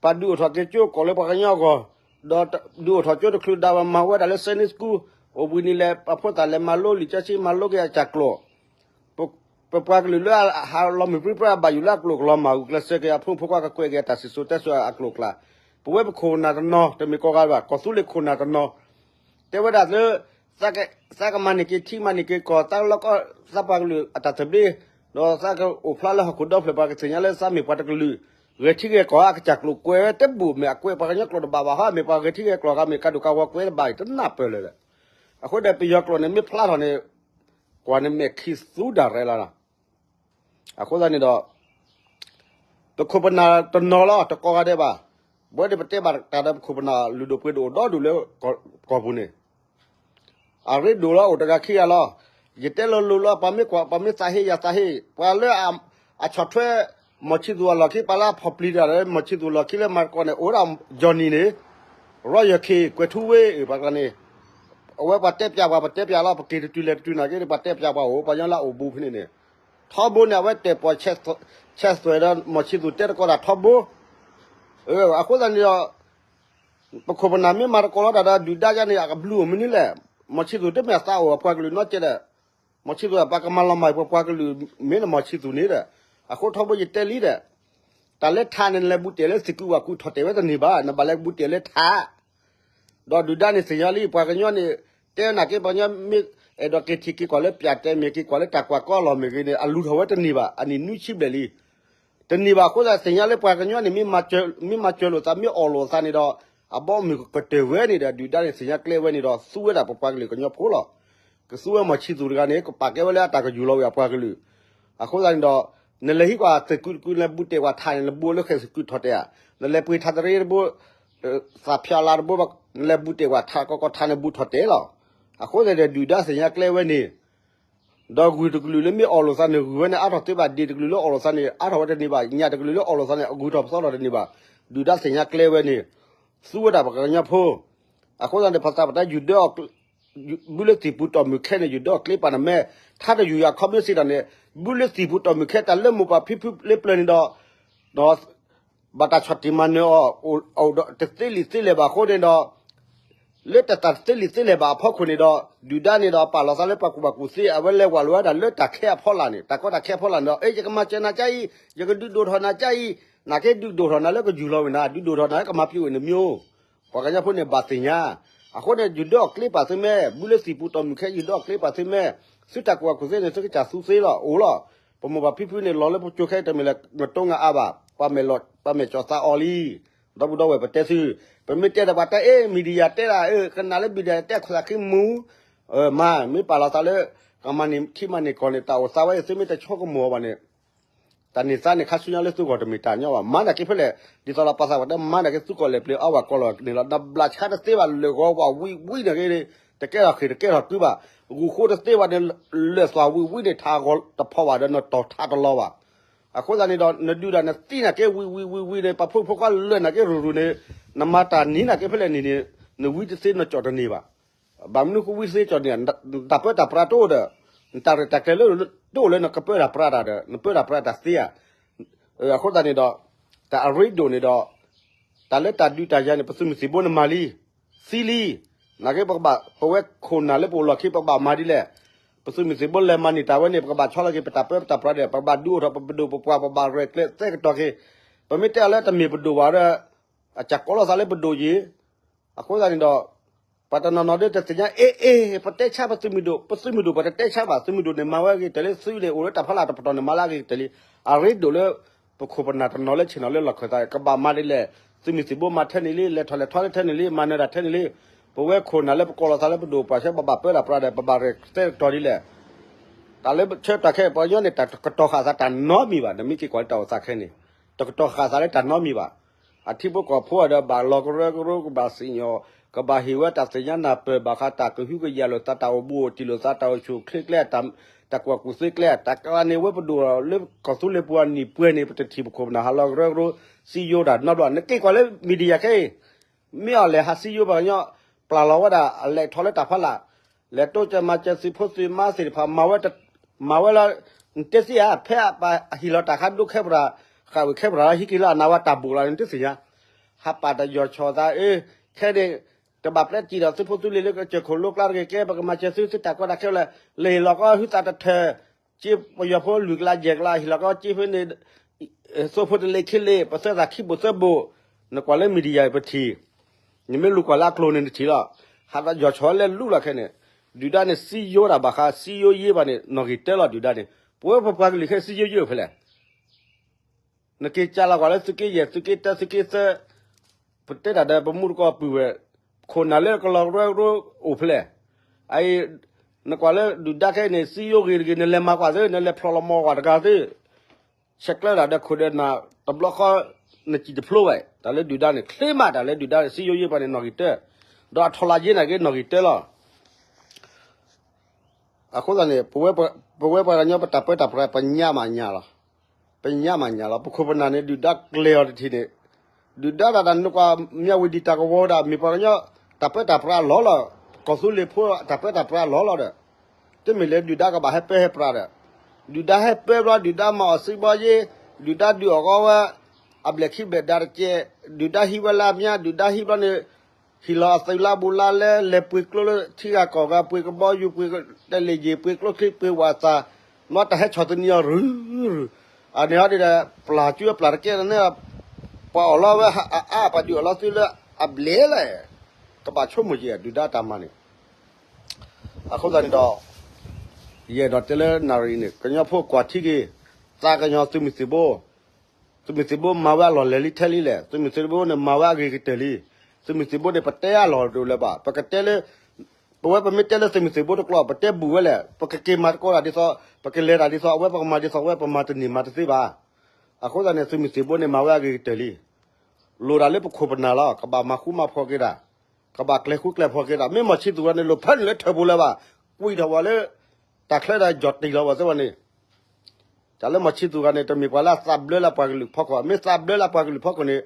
ပှၤဒုးအိၣ်ထီၣ်က့ၤကၠိကီၢ်လၢပှၤကညီအဂီၢ်, ဒီးဒုးအိၣ်ထီၣ်ကၠိတချုးဒၣ်ဝဲ မၤဝဲဒၣ်လၢ Sunday School, အိၣ်ဘှံးနံၤလဲၣ် အဖိသၣ်လဲၤမၤလိလံာ်စီဆှံ မၤလိက့ၤအကစၢ်ကျိာ် ပပှၤကလုာ်လၢအဟးလီၤမုၢ်ပြံပြါ အဘၣ်ယိၣ်လၢအကျိာ်ကလီၤမၢ် ဂုာ်ကျဲးစၢးက့ၤ အဖိမုၣ်ဖိခွါကကွဲးက့ၤအတၢ်စံၣ်စိၤတဲစိၤအကျိာ်အကျါ, ပဝဲပခိၣ်ပနၢ်တနီၤ တမ့ၢ်ကိးဂၤဘၣ် ကီၢ်သူလ့ၤခိၣ်နၢ်တနီၤ တဲဝဲဒၣ်လၢ သးကမၤန့ၢ်က့ၤထံမၤန့ၢ်က့ၤကီၢ် သးလီၤကီ သးပှၤကလုာ်အတၢ်သဘျ့, ဒီးသးကအိၣ်ဖျါလၢဟီၣ်ခိၣ်ဒီဖျၢၣ် ပှၤကသ့ၣ်ညါလၢသးမ့ၢ်ပှၤတကလုာ် ဂဲၤထံဂဲၤကီၢ် အကစၢ်ကျိာ်ကွဲးဝဲတဘူၣ် မ့ၢ်အကွဲးပှၤကညီကျိာ်တဘၣ်ဘၣ်ဟီ မ့ၢ်ပှၤဂဲၤထံဂဲၤကီၢ်ဂၤ မ့ၢ်ကးဒိၣ်ကးဝီၤကွဲးတဘၣ်အံၤ တနၢ်ပၢၢ်လၢၤဒီး အဃိဒီးပယီၤကျိာ်န့ၣ် မ့ၢ်ဖျါထီၣ်န့ၣ် ကွၢ်န့ၣ်မဲာ်ခံသူဒၣ်ရဲလီၤ. အဃိသတးန့ၣ်ဒီး ပခိၣ်ပနၢ်တနီၤလီၤ တကိးဂၤဒဲးဘၣ်, ပဝဲန့ၣ်ပတဲဘၣ်တၢ်ဒီးပခိၣ်ပနၢ်လုၢ်ဒိၣ်ပှ့ၤဒိၣ်အိၣ်ဒီဒူၣ်လၢကီၢ်ပူၤန့ၣ် အရ့ဒိၣ်လီၤ အိၣ်တဂၤခံဂၤလီၤ. ယတဲလိၤလိၤလီၤ ပှၤမ့ၢ်ကွၢ် ပှၤမ့ၢ်သးဟ့ ယသးဟ့ ပှၤလၢအဆီၣ်ထွဲ မီၤဆံသူးအလီၢ်ခံ ပှၤလၢအဖီၣ်ပျံၤတၢ်ဒီး မီၤဆံသူးလီၢ်ခံလၢမၤတကိးန့ၣ် အိၣ်ဝဲဒၣ် Johnny န့ၣ် ရီယၢၢ်ခ့ၣ် ကွဲၤထူဝ့ ပှၤကျါန့ၣ် အဝဲပှၤတဲပၠးပှၤ ပတဲပၠးလီၤ ပက့ၤတတုၤလဲၤတတုၤနာ်က့ ပှၤတဲပၠးပှၤအိၣ် ပှၤညီလၢအအိၣ်ဘူးဖဲန့ၣ်န့ၣ် ထီဘိန့ၣ် အဝဲတဲာ်ပီၣ် ဆဲးသွဲၣ်ဒီး မီၤဆံသူးတဲတကိးတၢ်ထီဘိ အဃိသတးန့ၣ်ဒီး ပခိၣ်ပနၢ်မ့ၢ်မၤတကိးလီၤတၢ်ဒီး ဒုၣ်ဒါယါန့ၣ် အကဘျုးအိၣ်မနုၤလဲၣ်. မီၤဆံသူးတမ့ၢ်အသးအိၣ်အပှၤကလုာ်နီတစဲးဒီး မီၤဆံသူးပှၤကမၤလီၤမၢ်ပှၤကလုာ် မ့ၢ်နမီၤဆံသူးန့ၣ်ဒီး အဃိထီဘိယတဲလံဒီး တၢ်လၢထးန့ၣ် နလဲၤဘူးတဲာ်လၢသံၣ်ကုဝၣ်ကု ထီၣ်တဲာ်ဝဲတန့ၢ်ဘၣ် နဘၣ်လဲၤဘူးတဲာ်လၢထး ဒီးဒုၣ်ဒါန့ၣ်သ့ၣ်ညါလံ ပှၤကညီန့ၣ် တဲနာ်က့ ပှၤကညီမ့ၢ်အဲၣ်ဒိးက့ၤထံၣ်က့ၤကွၢ်လၢပၠးတဲမ့ၢ်က့ၤကွၢ်လၢတၢ်ကွၢ်ကီအလီၢ်မ့ၢ်ဂ့ၤန့ၣ် အလူၤထီၣ်ဝဲတန့ၢ်ဘၣ် အနံၣ်နွံဆံဘျဲၣ်လံ တန့ၢ်ဘၣ်အဃိသတး သ့ၣ်ညါလၢပှၤကညီန့ၣ် မ့ၢ်မၤစၢၤလိာ်သး မ့ၢ်အီၣ်လိာ်သးန့ၣ်ဒီး အဘီအမုၢ်ကတၢၢ်ဝဲန့ၣ်ဒီး ဒုၣ်ဒါန့ၣ်သ့ၣ်ညါကျဲဝဲန့ၣ်ဒီး သူဝဲဒၣ်ပပှၤကလုာ်ကညီဖိလီၤ. ကသူဝဲမီၤဆံသူးတဂၤန့ၣ် ကပာ်ကဲဝဲလၢအတၢ်ကယူၢ်လီၤဝဲအပှၤကလုာ် အဃိသတးန့ၣ်ဒီး နလဲၤဟံးကွၢ်သ့ၣ်ကုတကု နလဲၤဘူးတဲာ်ကွၢ်ထးန့ၣ် နဘူးလၢဃဲၣ်သ့ၣ်ကုထီၣ်တဲာ်ဧါ, နလဲၤပှ့ၤထးတရ့တဘိ သးဖျါလါတဘိ နလဲၤဘူးတဲာ်ကွၢ်ထး ကီကီထးန့ၣ်ဘူးထီၣ်တဲာ်လီၤ. အဃိသတးဒီး ဒုၣ်ဒါသ့ၣ်ညါကျဲဝဲန့ၣ် ဒီးဂုၢ်တကလုာ်လၢမ့ၢ်အီၣ်လိာ်သးန့ၣ် ဂုၢ်ဝဲန့ၣ် အါထီၣ်သ့ဘၣ် ဒ့ၣ်တကလုာ်လၢအီၣ်လိာ်သးန့ၣ် အါထီၣ်ဝဲတန့ၢ်ဘၣ် ညၣ်တကလုာ်လၢအီၣ်လိာ်သးန့ၣ် အဂုၢ်ထီၣ်ပသီထီၣ်တန့ၢ်ဘၣ်. ဒုၣ်ဒါသ့ၣ်ညါကျဲဝဲန့ၣ် သူဝဲဒၣ်ပှၤကညီဖိ အဃိသတးန့ၣ် ပသးပတၢ်ယူၢ်ဒၢအီၤ ဘူးလၢသံၣ်ပူၤတီၢ်မုၢ်ခဲန့ၣ် ယူၢ်ဒၢအီၤကျ့ပာ်နမဲ ထါတယူၢ်ယၤခီမ့ၢ်စံးတၢ်န့ၣ် ဘူးလၢသံၣ်ပူၤတီၢ်မုၢ်ခဲ တၢ်လၢမိၢ်ပၢ်ဖံဖုလၢပျၢၤန့ၣ်ဒီး ဒီး ဘၣ်တၢ်ဆီၣ်တံၢ်မၤနၢၤအီၤ အိၣ်ဒီးတသ့လံာ်သ့လဲၢ်ဘၣ်အဃိန့ၣ်ဒီး လၢတၢ်တသ့လံာ်သ့လဲၢ်ဘၣ်အဖီခိၣ်န့ၣ်ဒီး ဒုၣ်ဒါန့ၣ်ဒီးပာ်လီၤသးလၢပှၤကူၣ်ဘၣ်ကူၣ်သ့ အဝဲလဲၤဝးလိာ်ဝဲဒၣ်လၢတၢ်ခဲအဖီလာ်န့ၣ် တၢ်ကီတၢ်ခဲအဖီလာ်န့ၣ်ဒီး အ့ ယကမၤစၢၤနၤကါအံၤ ယကဒုးဒိၣ်ထီၣ်နၤကါအံၤ နာ်က့ဒုးဒိၣ်ထီၣ်နၤလၢကယူၢ်လီၤဝဲနၤ ဒုးဒိၣ်ထီၣ်နၤလၢကမၤပျံၤဝဲနမ့ၢ် ပှၤကညီဖိန့ၣ်ဘၣ်သ့ၣ်ညါ အဃိန့ၣ် ယူၢ်ဒၢအီၤကျ့ပာ်သုမဲ ဘူးလၢသံၣ်ပူၤတီၢ်မုၢ်ခဲ ယူၢ်ဒၢအီၤကျ့ပာ်သုမဲ သုတၢ်ကူၣ်ဘၣ်ကူၣ်သ့န့ၣ် သုကစၢ်သူသ့လီၤ အိၣ်လီၤ ပမိၢ်ပၢ်ဖံဖုန့ၣ် လီၤလၢပကၠိခဲတမ့ၢ်လၢ နတိငါအါဘၣ် ပှၤမဲာ်ကၠီၤသးအီၤလံ ဒီပုၢ်ဒီဝဲၢ်ပတဲသု ပမ့ၢ်တဲဒီးပှၤတဲအ့ media တဲဒၣ် ကနၣ်လၢ media တဲခိၣ်သးခံမူ မၤ မ့ၢ်ပာ်လီၤသးလၢ ကမၤန့ၢ်ခံမၤန့ၢ်ကီၢ်န့ၣ် တၢ်အိၣ်သးဝဲအံၤ သုမ့ၢ်တဆိကမိၣ်အီၤဘၣ်န့ၣ် တၢ်န့ၢ်သါန့ၣ် ခါဆူညါလၢသုဂီၢ်တမ့ၢ်တၢ်ညီဘၣ် မၤနာ်က့ဖဲလဲၣ် ဒ်သိးလီၤပှၤသးပှၢ်တဲ မၤနာ်က့သုကီၢ်လဲၤပျ့ၤအါဝဲကီၢ်လီၤန့ၣ်လီၤ နဘျးဆါတသ့ဘၣ် လၢာ်ဂီၤဝးဝံဝံန့ၣ်ဂ့ၤ တကဲထီၣ်ဃ့ၢ်တကဲထီၣ်ကုဘၣ် ဂူာ်ဃိတသ့ဘၣ်န့ၣ် လၢာ်သွၣ်ဝံဝံန့ၣ် ထးဂီၤတဖီၣ်ဘၣ်ဒီး နတီၢ်ထးတလီၤဘၣ် အဃိသတးန့ၣ်ဒီး နဒုးဒၣ်နသံနာ်က့ဝံဝံဝံဝံန့ၣ် ပှၤဖိဖိခွါလၢာ်နာ်က့ရူၤရူၤန့ၣ် နမၤတၢ်နံၤနာ်က့ဖဲလဲၣ်န့ၣ်န့ၣ် နဝံတသ့နကၠီၣ်တန့ၢ်ဘၣ် ဘၣ်မနုၤဃိဝံသ့ကၠီၣ်န့ၣ် တၢ်ပၢတၢ်ပြးတအိၣ်ဒီး နတၢ်ရဲၣ်တၢ်ကျဲၤလၢ တအိၣ်လၢနကပၢတၢ်ပြးတၢ်ဒီး နပၢတၢ်ပြးတၢ်သ့ဧါ. အဃိသတးန့ၣ်ဒီး တၢ်အရ့ဒိၣ်န့ၣ်ဒီး တၢ်လၢတၢ်ဒုးတၢ်ယၤန့ၣ် ပသုးမုၢ်သံၣ်ဘိန့ၣ်မၤလံ သံလံ နာ်က့ပကဘၣ် ပဝဲခိၣ်နၢ်လၢပအိၣ်လီၢ်ခံ ပကဘၣ်မၤဒ်လဲၣ်. ပသုးမုၢ်သံၣ်ဘိလဲၤမၤန့ၢ်တၢ်ဝဲန့ၣ် ပကဘၣ်ဆီလီၤက့ၤ ပတၢ်ပၢပတၢ်ပြးဒီး ပကဘၣ်ဒုးအိၣ်ထီၣ် ပပဒိၣ်ပပှၢ် ပဘၣ်ရဲၣ်ကျဲၤသဲကတီၤက့ၤ. ပမ့ၢ်တဲအီၤလၢတမ့ၢ်ပဒိၣ်ဘၣ်ဒီး အကကိးလီၤသးလၢပဒိၣ်ယံၤ အဃိသတးန့ၣ်ဒီး ပှၤတနီၤနီၤဒ်တသ့ၣ်ညါ အ့ အ့ ပတဲဆါပသုးမုၢ်ဒိၣ် ပသုးမုၢ်ဒိၣ်ပတတဲဆါဘၣ် သုးမုၢ်ဒိၣ်န့ၣ်မၤဝဲအဂ့ၤတၢ်လံ သုးန့ၣ်အိၣ်လၢတၢ်ဖီလာ်တပတီၢ်န့ၣ် မၤလၢအဂ့ၤတၢ်လံ. အရ့ဒိၣ်လၢ ပခိၣ်ပနၢ်တနီၤလၢဆ့ၣ်နီၤလၢလီၢ်ခၢၣ်သး ကဘၣ်မၤဒ်လဲၣ်. သုးမုၢ်သံၣ်ဘိမၤထဲန့ၣ်လံ လဲၤထီၣ်လဲၤထီလၢထဲန့ၣ်လံ မၤနၢၤတၢ်ထဲန့ၣ်လံ. ပဝဲခိၣ်နၢ်လၢပကိးလီၤသးလၢပဒိၣ်ပပှၢ်ဆဲ ပဘၣ်ပၢတၢ်ပြးဒီး ပဘၣ်ရဲၣ်ကျဲၤသဲကတီၤဒ်လဲၣ် တၢ်လၢဆၢကတီၢ်ခဲအံၤ ပှၤကညီန့ၣ် တၢ်တကတီၤဃာ်သးတၢ်နီတမံၤဘၣ်. နမ့ၢ်က့ၤကွၢ်လၢတၢ်အိၣ်သးခဲအံၤန့ၣ် တကတီၤဃာ်သးလၢတၢ်နီတမံၤဘၣ်. အထံဖိကီၢ်ဖိဒီး ဘၣ်လီၤကရၢကရိ ကဘၣ်စံၣ်ညီၣ် ကဘၣ်ဟ့ၣ်ဝဲတၢ်သ့ၣ်ညါနၢ်ပၢၢ်ဘၣ်ဃးတၢ်ကဟုကယာ်လိာ်သး တၢ်အိၣ်ဘူးအိၣ်တံၢ်လိာ်သး တၢ်အိၣ်ဆူၣ်အိၣ်ချ့ကျဲ တၢ်ကူၣ်ဘၣ်ကူၣ်သ့ကျဲ တၢ်ကလၤန့ၣ် ဝဲပဒိၣ်လၢကီၢ်သူလ့ၤပူၤအနံၣ်ပှဲၤန့ၣ် ပတထံၣ်ပခိၣ်ပနၢ်ဟးလီၤကရၢကရိ စံယိတၢ်နီတဘျီ. နက့ၤကွၢ်လၢ media ခဲအံၤ မ့ၢ်အီၤလဲၤဟးစံယိပှၤကညီ ပျၢ်လီၤဝဲဒၣ် အလဲၤထီၣ်လၢတၢ်ဖီလာ် လဲၤတိစၢၤမၤစၢၤသုးဖိသုးမါသ့ၣ်တဖၣ် မၤဝဲလၢ နတဲသ့ဧါ ဖဲအပၢ်ဟ့ၣ်လီၤတၢ်ခါဒိခဲပရၤ ဃာ်ဝံၤခဲပရၤလၢဟံးက့ၤလၢအနးဝဲတၢ်ဘိၣ်လီၤ နတသ့ၣ်ညါ ဟးပာ်တယီၤဆီသး အ့ ခဲန့ၣ် တဘၣ်ပျဲစံၣ်ဒီးသုးဖိသုးလံၤလၢကစၢၢ်ခိၣ်လိကျါတဂ့ၤ ကဲပကမၤစၢၤသု သုတၢ်ကီတၢ်ခဲလၢ လဲၤဟ့ၣ်လီၤကီၢ်ဟုသးတထၢၣ် က့ပယီၤဖိလွံၢ်ကလးယဲၢ်ကလး ဟ့ၣ်လီၤကီၢ်က့ဖဲန့ၣ် သိဖိတလ့ၤခံလ့ၤ ပသၢသၣ်ခံဘိၣ်သၢဘိၣ် နကွၢ်လၢ media ပထံၣ် နမ့ၢ်လူၤကွၢ်လၢအကျိၤန့ၣ်နထံၣ်လီၤ. ဟးဒီးယီၤဆီလၢလူလီၤခဲန့ၣ် ဒုၣ်ဒါန့ၣ် စံယိတၢ်ဘၣ်ဃး စံယိယ့ဘၣ်န့ၣ် နီၣ်ဂံၢ်တၢလီၤဒုၣ်ဒါန့ၣ် ပဝဲပပှၤကလုာ်ခဲအံၤ စံယိယ့အိၣ်ဖဲလဲၣ် နက့ၤကၢလီၤကွၢ်လၢသုးက့ယဲၢ် သုးက့တၢ သုးက့သၢ ပတဲတၢ်ဒီးပမူတကိးပုၢ်ဝဲၢ် ခိၣ်နၢ်လၢကလီၤကရၢကရိအိၣ်ဖဲလဲၣ်. အအံၤ နကွၢ်လၢဒုၣ်ဒါခဲအံၤန့ၣ် စံယိဂ့ၤတဂ့ၤ နလဲၤမၤကွၢ်သု နလဲၤဖျိးလီၤမီၤကွၢ်တဂၤသု ဆဲးကျၢဒၣ်ဒီးခိၣ်ဒီးနၢ် တဘျီဃီ နစံၣ်တဖျိဘၣ် တၢ်လၢဒုၣ်ဒါန့ၣ် ချ့မးတၢ်လၢဒုၣ်ဒါန့ၣ် စံယိယ့ပှၤန့ၣ် နီၣ်ဂံၢ်တၢ ဒီးအထီၣ်လၢယ့နာ်က့ နီၣ်ဂံၢ်တၢလီၤ. အဃိသတးန့ၣ် ပဝဲပှၤကညီပတၢ်ပၢတၢ်ပြး ပညါမးညါလီၤ. ပညါမးညါလီၤ. ပခိၣ်ပနၢ်န့ၣ် ဒုၣ်ဒါကျဲၤအီၤတထံၣ်န့ၣ်, ဒုၣ်ဒါတၢ်တၢ်နကွၢ် မၠးဝံၤဒံးတၢ်ကဝီၤဒၣ် မ့ၢ်ပှၤကညီတၢ်ပၢတၢ်ပြးလီၤလီၤ, ကီၢ်သူလ့ၤဖိတၢ်ပၢတၢ်ပြးလီၤလီၤဒီး, တမ့ၢ်လၢဒုၣ်ဒါကဘၣ်ဟဲပၢဟဲပြးဒီး, ဒုၣ်ဒါဟဲပၢဘျီ ဒုၣ်ဒါမၤအီၣ်စံဘီယ့, ဒုၣ်ဒါဒုးအီၣ်ဃီဝဲ အဘျဲၣ်ခံဘျဲၣ်ဒါတကဲး, ဒုၣ်ဒါဟံးဝဲလၢအမါ, ဒုၣ်ဒါဟံးဘျီန့ၣ် ဟ့ၣ်လီၤအသုးလၢအဘူးလါလဲ, လဲၤပှ့ၤကျိလၢထံဂၤကီၢ်ဂၤ, ပှ့ၤကဘီယူၤ, ပှ့ၤတလဲၤယံၤ, ပှ့ၤကျိချံ, ပှ့ၤဝးသၣ်, မ့ၢ်တၢ်ဟဲဆီၣ်သနံးအီၤရုၢ်ရုၢ်, အန့ၣ်ဟီဒ်ဒီး ပျၢ်ကၠူပျၢ်တကဲန့ၣ်, ပှၤအီၣ်လီၤဝဲအအါ, ပှၤဒုးအီၣ်လီၤသုလၢအဘျဲၣ်လဲၣ်, ကဘၣ်ဆိကမိၣ်က့ၤ ဒုၣ်ဒါတၢ်မၤန့ၣ် အဃိသတးန့ၣ်ဒီး ယအဲၣ်ဒိးတဲလၢနၣ်ရံၣ်အံၤန့ၣ် ကညီဖိကွၢ်ထံက့ၤ, သးကညီၤသုးမုၢ်သံၣ်ဘိ, သုးမုၢ်သံၣ်ဘိမၤဝဲအလီၢ်လဲၤလံထဲလံလဲၣ်, သုးမုၢ်သံၣ်ဘိန့ၣ်မၤဝဲအဂ့ၤကတၢၢ်လံ, သုးမုၢ်သံၣ်ဘိန့ၣ် ပတဲအလီၢ်တအိၣ်လၢၤဘၣ်, ပကတဲလၢ ပဝဲပမ့ၢ်တဲလၢသုးမုၢ်သံၣ်ဘိတကျိာ် ပတဲဘူးဝဲလဲၣ်, ပကက့ၤမၤသကိးတၢ်ဒ်သိး, ပကလဲၤတၢ်ဒ်သိး, အဝဲပကမၤဒ်သိး အဝဲပမၤတန့ၢ်မၤတသ့ဘၣ်. အဃိသတးန့ၣ် သုးမုၢ်သံၣ်ဘိန့ၣ် မၤဝဲအဂ့ၤကတၢၢ်လံ. လိၣ်တၢ်လၢပခိၣ်ပနၢ်လီၤ, ကဘၣ်မၤဃူမၤဖိးက့ၤတၢ်, ကဘၣ်ကျဲၤဃူကျဲၤဖိးက့ၤတၢ်, မ့ၢ်မီၢ်ဆံသူးဂၤန့ၣ် လိၣ်ဖဲန့ၣ်လၢထၢၣ်ပူၤလၢၤဘၣ်, ကွံာ်ထီၣ်ဝဲလၢ တၢ်ချၢဒီးယီၢ်တံၢ်လီၤဝဲသ့ဝဲန့ၣ် တၢ်လၢမီၢ်ဆံသူးဂၤန့ၣ် တမ့ၢ်ပှၤလၢအသးဘျၢလၢပှၤကလုာ်ဖီခိၣ်, မ့ၢ်သးဘျၢလၢပှၤကလုာ်ဖီခိၣ်န့ၣ်,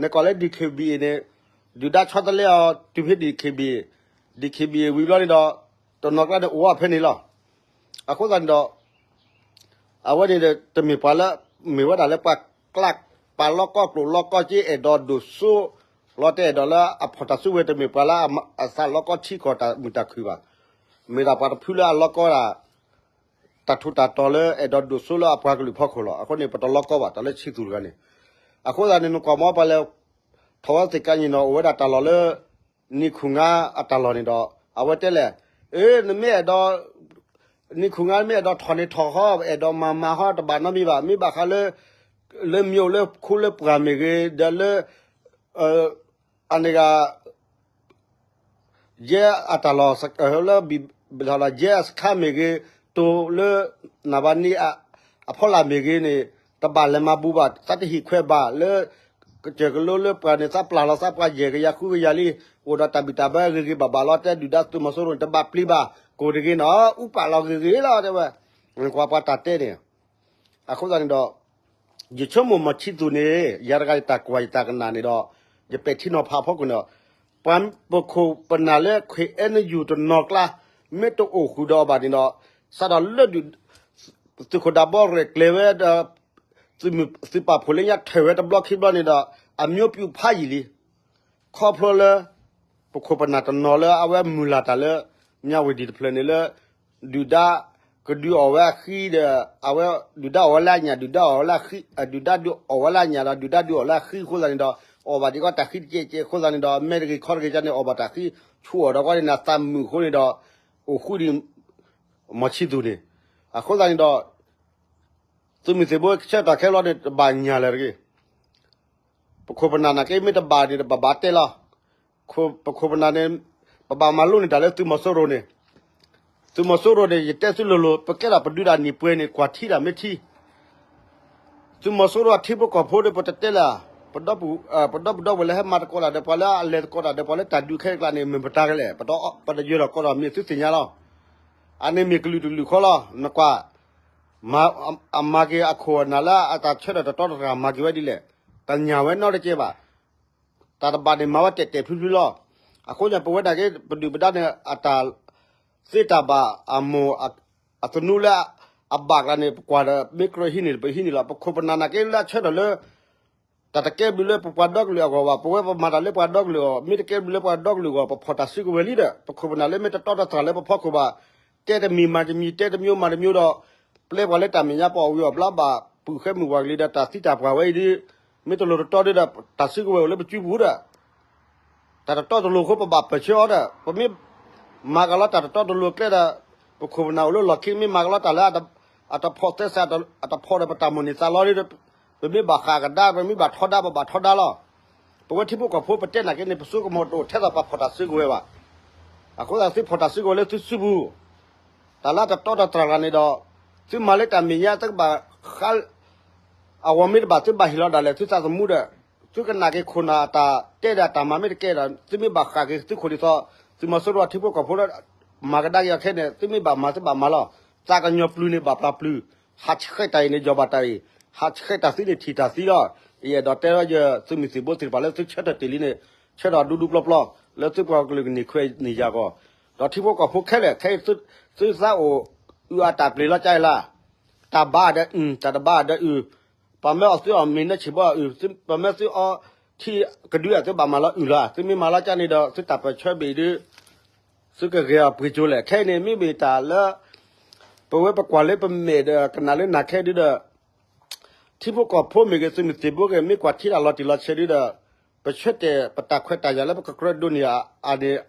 နကိးလၢ DKBA န့ၣ်, ဒုၣ်ဒါဆီတလဲအီၤတုၤဖဲ DKBA, DKBA ဝံၤဘျီန့ၣ်ဒီး, တနီၤကျါန့ၣ်အိၣ်ဝဲဖဲန့ၣ်လီၤ. အဃိသတးန့ၣ်ဒီး အဝဲန့ၣ်ဒီး တမ့ၢ်ပှၤလၢ မ့ၢ်ဝဲဒၣ်လၢပှၤကျး ပှၤလီၢ်ကီၢ်ကျိၣ်လီၢ်ကီၢ်စ့ အဲၣ်ဒိးဒိၣ်စိ လီၤတဲာ်အဲၣ်ဒိးလၢအဖီၣ်တၢ်စုကဝဲၤ တမ့ၢ်ပှၤလၢအသးလီၢ်ကီၢ်ထံကီၢ်တၢ်မုာ်တၢ်ခုၣ်ဘၣ်. မ့ၢ်ဒၣ်ပှၤတဖုလၢအလီၢ်ကီၢ်ဒၣ် တၢ်ထူးတၢ်တီၤလၢအဲၣ်ဒိးဒိၣ်စိလၢအပှၤကလုာ်ဖီခိၣ်လီၤ. အဃိန့ၣ် ပတလီၢ်ကီၢ်ဘၣ် တၢ်လၢဆံသူးတဂၤန့ၣ်. အဃိသတးန့ၣ် နကွၢ်မ့ၢ်ပှၤလဲၤထီၣ်ဝဲသ့ၣ်ကါညီနီၤ အိၣ်ဝဲဒၣ်တၢ်လီၢ်လၢ နံၣ်ခူၣ်ငါအတၢ်လီၢ်န့ၣ်ဒီး အဝဲတဲလဲၣ်, အ့ နမ့ၢ်အဲၣ်ဒိး နံၣ်ခူၣ်ငါမ့ၢ်အဲၣ်ဒိးထီၣ်န့ၣ်ထီၣ်ဃီ, အဲၣ်ဒိးမၤမၤဃီ တဘၣ်နီတမံၤဘၣ်. မ့ၢ်ဘၣ်ဃးလၢ လၢမ့ၢ်အိၣ်လၢခူလၢပှၢ်မ့ၢ်ဂ့ၤ, ဒီးလၢ အန့ၣ်ဂၤ ယဲအတၢ်လီၢ်လၢ ဘံၣ်ထီၣ်လီၤ ယဲအစခါမ့ၢ်ဂ့ၤ, တိၤလၢ နၢ်ဘၣ်နံၤ အဖီလာ်မ့ၢ်ဂ့ၤန့ၣ် တဘၣ်လဲၤမၤဘူးဘၣ်, သးတဟံၣ်ခွဲးဘၣ်လၢ ကစၢၢ်ကလိလၢပှၢ်န့ၣ် သးပျၢ်လီၤသးပှၤယဲၢ်ကယၤဃုကယၤလံ, အိၣ်ဒီးတၢ်ဘံၣ်တၢ်ဘၢဂ့ၤဂ့ၤဘၣ်ဘၣ်လီၤ. တဲဒုၣ်ဒါသုးမီၤစိရိၤန့ၣ် တဘၣ်ပျံၤဘၣ်, ကိၢ်တဂ့ၤနီၤ, အူပာ်လီၤဂ့ၤဂ့ၤလီၤ တဲဝဲ, ကွၢ်ပှၤတၢ်တဲန့ၣ် အဃိသတးန့ၣ်ဒီး ယဆိကမိၣ်မီၢ်ဆံသူးန့ၣ် ယၤတဂၤယတၢ်ကွၢ်ယတၢ်ကနၣ်န့ၣ်ဒီး ယပဲာ်ထံနီၤဖးအဖီခိၣ်န့ၣ်ဒီး ပှၤပခိၣ်ပနၢ်လၢ KNU တနီၤကျါ မ့ၢ်တအိၣ်ဃုာ်ဒီးအီၤဘၣ်န့ၣ်ဒီး စးထီၣ်လၢ သုးခိၣ်ဒၢဘီရဲၣ်ကျဲၤဝဲဒီး သုးပာ်ဖှိၣ်လၢညါထၢၣ်ဝဲတဘျီခံဘျီန့ၣ်ဒီး အမျိုးပြုတ်ဖးယံာ်လံ. ခီဖျိလၢ ပခိၣ်ပနၢ်တနီၤလၢအဝဲမုၢ်လၢ်တၢ်လၢ မၠးဝတံၣ်တဖျၢၣ်န့ၣ်လၢ ဒုၣ်ဒါ ကဒုးအီၣ်ဝဲအဃံဒီး အဝဲဒုၣ်ဒါအီၣ်ဝဲလၢအညၣ် ဒုၣ်ဒါအီၣ်ဝဲလၢအဃံ ဒုၣ်ဒါဒုးအီၣ်ဝဲလၢအညၣ်ဒီး ဒုၣ်ဒါဒုးအီၣ်လၢအဃံအဃိသတးန့ၣ်ဒီး အီၣ်ဘၣ်ဒံးကီးတၢ်ဃံတကဲးကဲးအဃိသတးန့ၣ်ဒီး မဲတဂ့ၤခီတဂ့ၤကန့ၣ် အီၣ်ဘၣ်တၢ်ဃံ ဆူၣ်အီၣ်ဒီးကီးန့ၣ် အသးမုာ်အဃိန့ၣ်ဒီး အိၣ်ဃုာ်ဒံး မီၢ်ဆံသူးန့ၣ် အဃိသတးန့ၣ်ဒီး သုးမုၢ်သံၣ်ဘိဆၢထီၣ်ခဲလီၤန့ၣ် တဘၣ်ညၣ်လၢၤတဂ့ၤ. ပခိၣ်ပနၢ်နာ်က့မ့ၢ်တဘၣ်န့ၣ် ပဘၣ်တဲလီၤ. ပခိၣ်ပနၢ်န့ၣ် ပဘၣ်မၤလိန့ၢ်တၢ်လၢသုးမီၤစိရိၤန့ၣ်, သုးမီၤစိရိၤန့ၣ် ယတဲသုလိၤလိၤ ပကဲထီၣ်ပဒုးတၢ်နံၣ်ပှဲၤန့ၣ် ကွၢ်ထံတၢ်မ့ၢ်ထံ သုးမီၤစိရိၤအထံဖိကီၢ်ဖိဒီး ပတတဲလၢၤ, ပဒီပုၢ် ပဒီပုၢ်ဒီဝဲၢ်လၢဟဲမၤသကိးတၢ်ဒီးပှၤလၢ အလဲၤသကိးတၢ်ဒီးပှၤလၢတၢ်ဒုးခဲအကျါန့ၣ် မ့ၢ်မတၤကလဲာ်, ပတယၢၤထီၣ်ကိးထီၣ်မ့ၢ်သုသ့ၣ်ညါလီၤ. အန့ၣ်မ့ၢ်ကလုာ်တကလုာ်ဃီလီၤ. နကွၢ် အမၤက့ၤအခိၣ်အနၢ်လၢအတၢ်ဆၢထၢၣ်တတီတတြၢ်မၤက့ၤဝဲဒ်လဲၣ်, တညၣ်ဝဲနီတကဲးဘၣ်. တၢ်တဘၣ်န့ၣ် မၤဝဲတဲာ်တဲာ်ဖျုဖျုလီၤ. အဃိန့ၣ် ပဝဲဒၣ်က့ ပဒုၣ်ပဒါန့ၣ် အတၢ်သ့တၢ်ဘၣ် အမိၢ် အသနူလၢအဘၣ်ကျါန့ၣ် ပကွၢ်ဒီး မ့ၢ်ကြၢးဟံးန့ၢ် ပဟံးန့ၢ်လီၤ. ပခိၣ်ပနၢ်နာ်က့လၢအဆၢထၢၣ်လၢ တၢ်တကဲဘျုးလၢပပှၤဒီကလုာ်အဂီၢ်ဘၣ်. ပဝဲပမၤတၢ်လၢပှၤဒီကလုာ်အဂီၢ်, မ့ၢ်တကဲဘျုးလၢပှၤဒီကလုာ်အဂီၢ် ပဖီၣ်တၢ်စုကဝဲၤလံဒီး ပခိၣ်ပနၢ်လၢမ့ၢ်တတီတတြၢ်လၢပဖီခိၣ်ဘၣ်, တဲတမံၤမၤတမံၤ တဲတမျိုးမၤတမျိုးဒီး ပျဲပှၤလၢတၢ်မဲာ်ညါ ပအီၣ်ဝံၤအီၣ်ဘျါဘၣ် ပုၢ်ဃဲမုၢ်ပှၢ်ကလံၤဒီးတၢ်သံတၢ်ပှၢ်ဝဲအံၤဒီး မ့ၢ်တလိၤတတီဒီး တၢ်စုကဝဲၤအိၣ်လၢပစုပူၤဒီး တၢ်တတီတလိၤအဃိ ပဘၣ်ပၢၢ်ဆၢအီၤဒီး ပမ့ၢ်မၤကလီတၢ်တတီတလိၤကျဲဒီး ပခိၣ်ပနၢ်အိၣ်လၢလီၢ်ခံ မ့ၢ်မၤကလီတၢ်လၢ အတဖီၣ်သဲစး အတဖီၣ်ဒီးပတၢ်မိၣ်န့ၢ်သးလီဒီး ပမ့ၢ်ဘၣ်ဃးကဒါ ပမ့ၢ်ဘၣ်ထီဒါ ပဘၣ်ထီဒါလီၤ. ပဝဲထံဖိကီၢ်ဖိ ပတဲနာ်က့န့ၣ် ပစိကမီၤတအိၣ်ထဲသိးပှၤဖီၣ်တၢ်စုကဝဲၤဘၣ်. အဃိသတး သုဖီၣ်တၢ်စုကဝဲၤလၢသုစုပူၤ တၢ်လၢတတီတတြၢ်လၢန့ၣ်ဒီး သုမၤလၢတၢ်မဲာ်ညါ သုကဘၣ်ဃး အဂီၢ်မ့ၢ်တဘၣ် သုဘၣ်ဟ့ၣ်လီၤဒၣ်လဲာ် သုသးသမူဒီး သုကနာ်က့ၤခိၣ်နၢ်အတၢ်တဲဒီးအတၢ်မၤမ့ၢ်တကဲဒီး သုမ့ၢ်ဘၣ်ဃးက့ၤသုခိၣ်ဒ်သိး သုးမီၤစိရိၤအထံဖိကီၢ်ဖိလၢ မၤကဒါက့ၤအီၤခဲန့ၣ် သုမ့ၢ်ဘၣ်မၤသုဘၣ်မၤလီၤ. သးကညီၤပျုၤန့ၣ်ဘၣ်ပျၢ်ပျုၤ, ဟးဆှဲးတၢ်အံၤန့ၣ် ယီၤဘၣ်တၢ်အံၤ, ဟးဆှဲးတၢ်သံန့ၣ်ထံၣ်တၢ်သံလီၤ. ယအဲၣ်ဒိးတဲလၢယသုးမုၢ်သံၣ်ဘိသ့ၣ်တဖၣ်လၢသုဆၢထၢၣ်တ့ၢ်လံန့ၣ် ဆၢထၢၣ်ဒူဒူပျီပျီ လၢသုပှၤကလုာ်ကန့ၢ်ခွဲးန့ၢ်ယာ်အဂီၢ်, ဒီးထံဖိကီၢ်ဖိခဲလၢာ် ခဲအံၤသုသးအိၣ်အုၣ်အတၢ်ပျ့ၤလီၤကါအံၤလၢ တၢ်ဘါဒီးအုၣ် တၢ်တဘါဒီးအုၣ်, ပှၤမၢအီၣ်သုအီၣ်မ့ၤနၢဆံးဘီအုၣ်, ပှၤမၢသုအီထံကဒုအသုဘၣ်မၤလီၤအုၣ်လီၤ. သုမ့ၢ်မၤလီၤကါန့ၣ်ဒီး သုတၢ်ပၢၢ်ဆၢဘ့ၣ်ဒု သုကဂဲၤအီၤပှ့ၤကၠိလဲၣ်. ခဲအံၤန့ၣ် မ့မ့ၢ်တၢ်လၢ ပဝဲပကွၢ်လၢပမဲာ်ဒီးကနၣ်လၢနၤခဲဒုဒီး ထံဖိကီၢ်ဖိမ့ၢ်ဂ့ၤ သုးမုၢ်သံၣ်ဘိဂ့ၤ မ့ၢ်ကွၢ်ထံတၢ်လီၤတံၢ်လီၤဆဲးဒုဒီး ပဆၢတဲာ်ပတၢ်ခွဲးတၢ်ယာ်လၢပကကြၢးဒိးန့ၢ်အန့ၣ်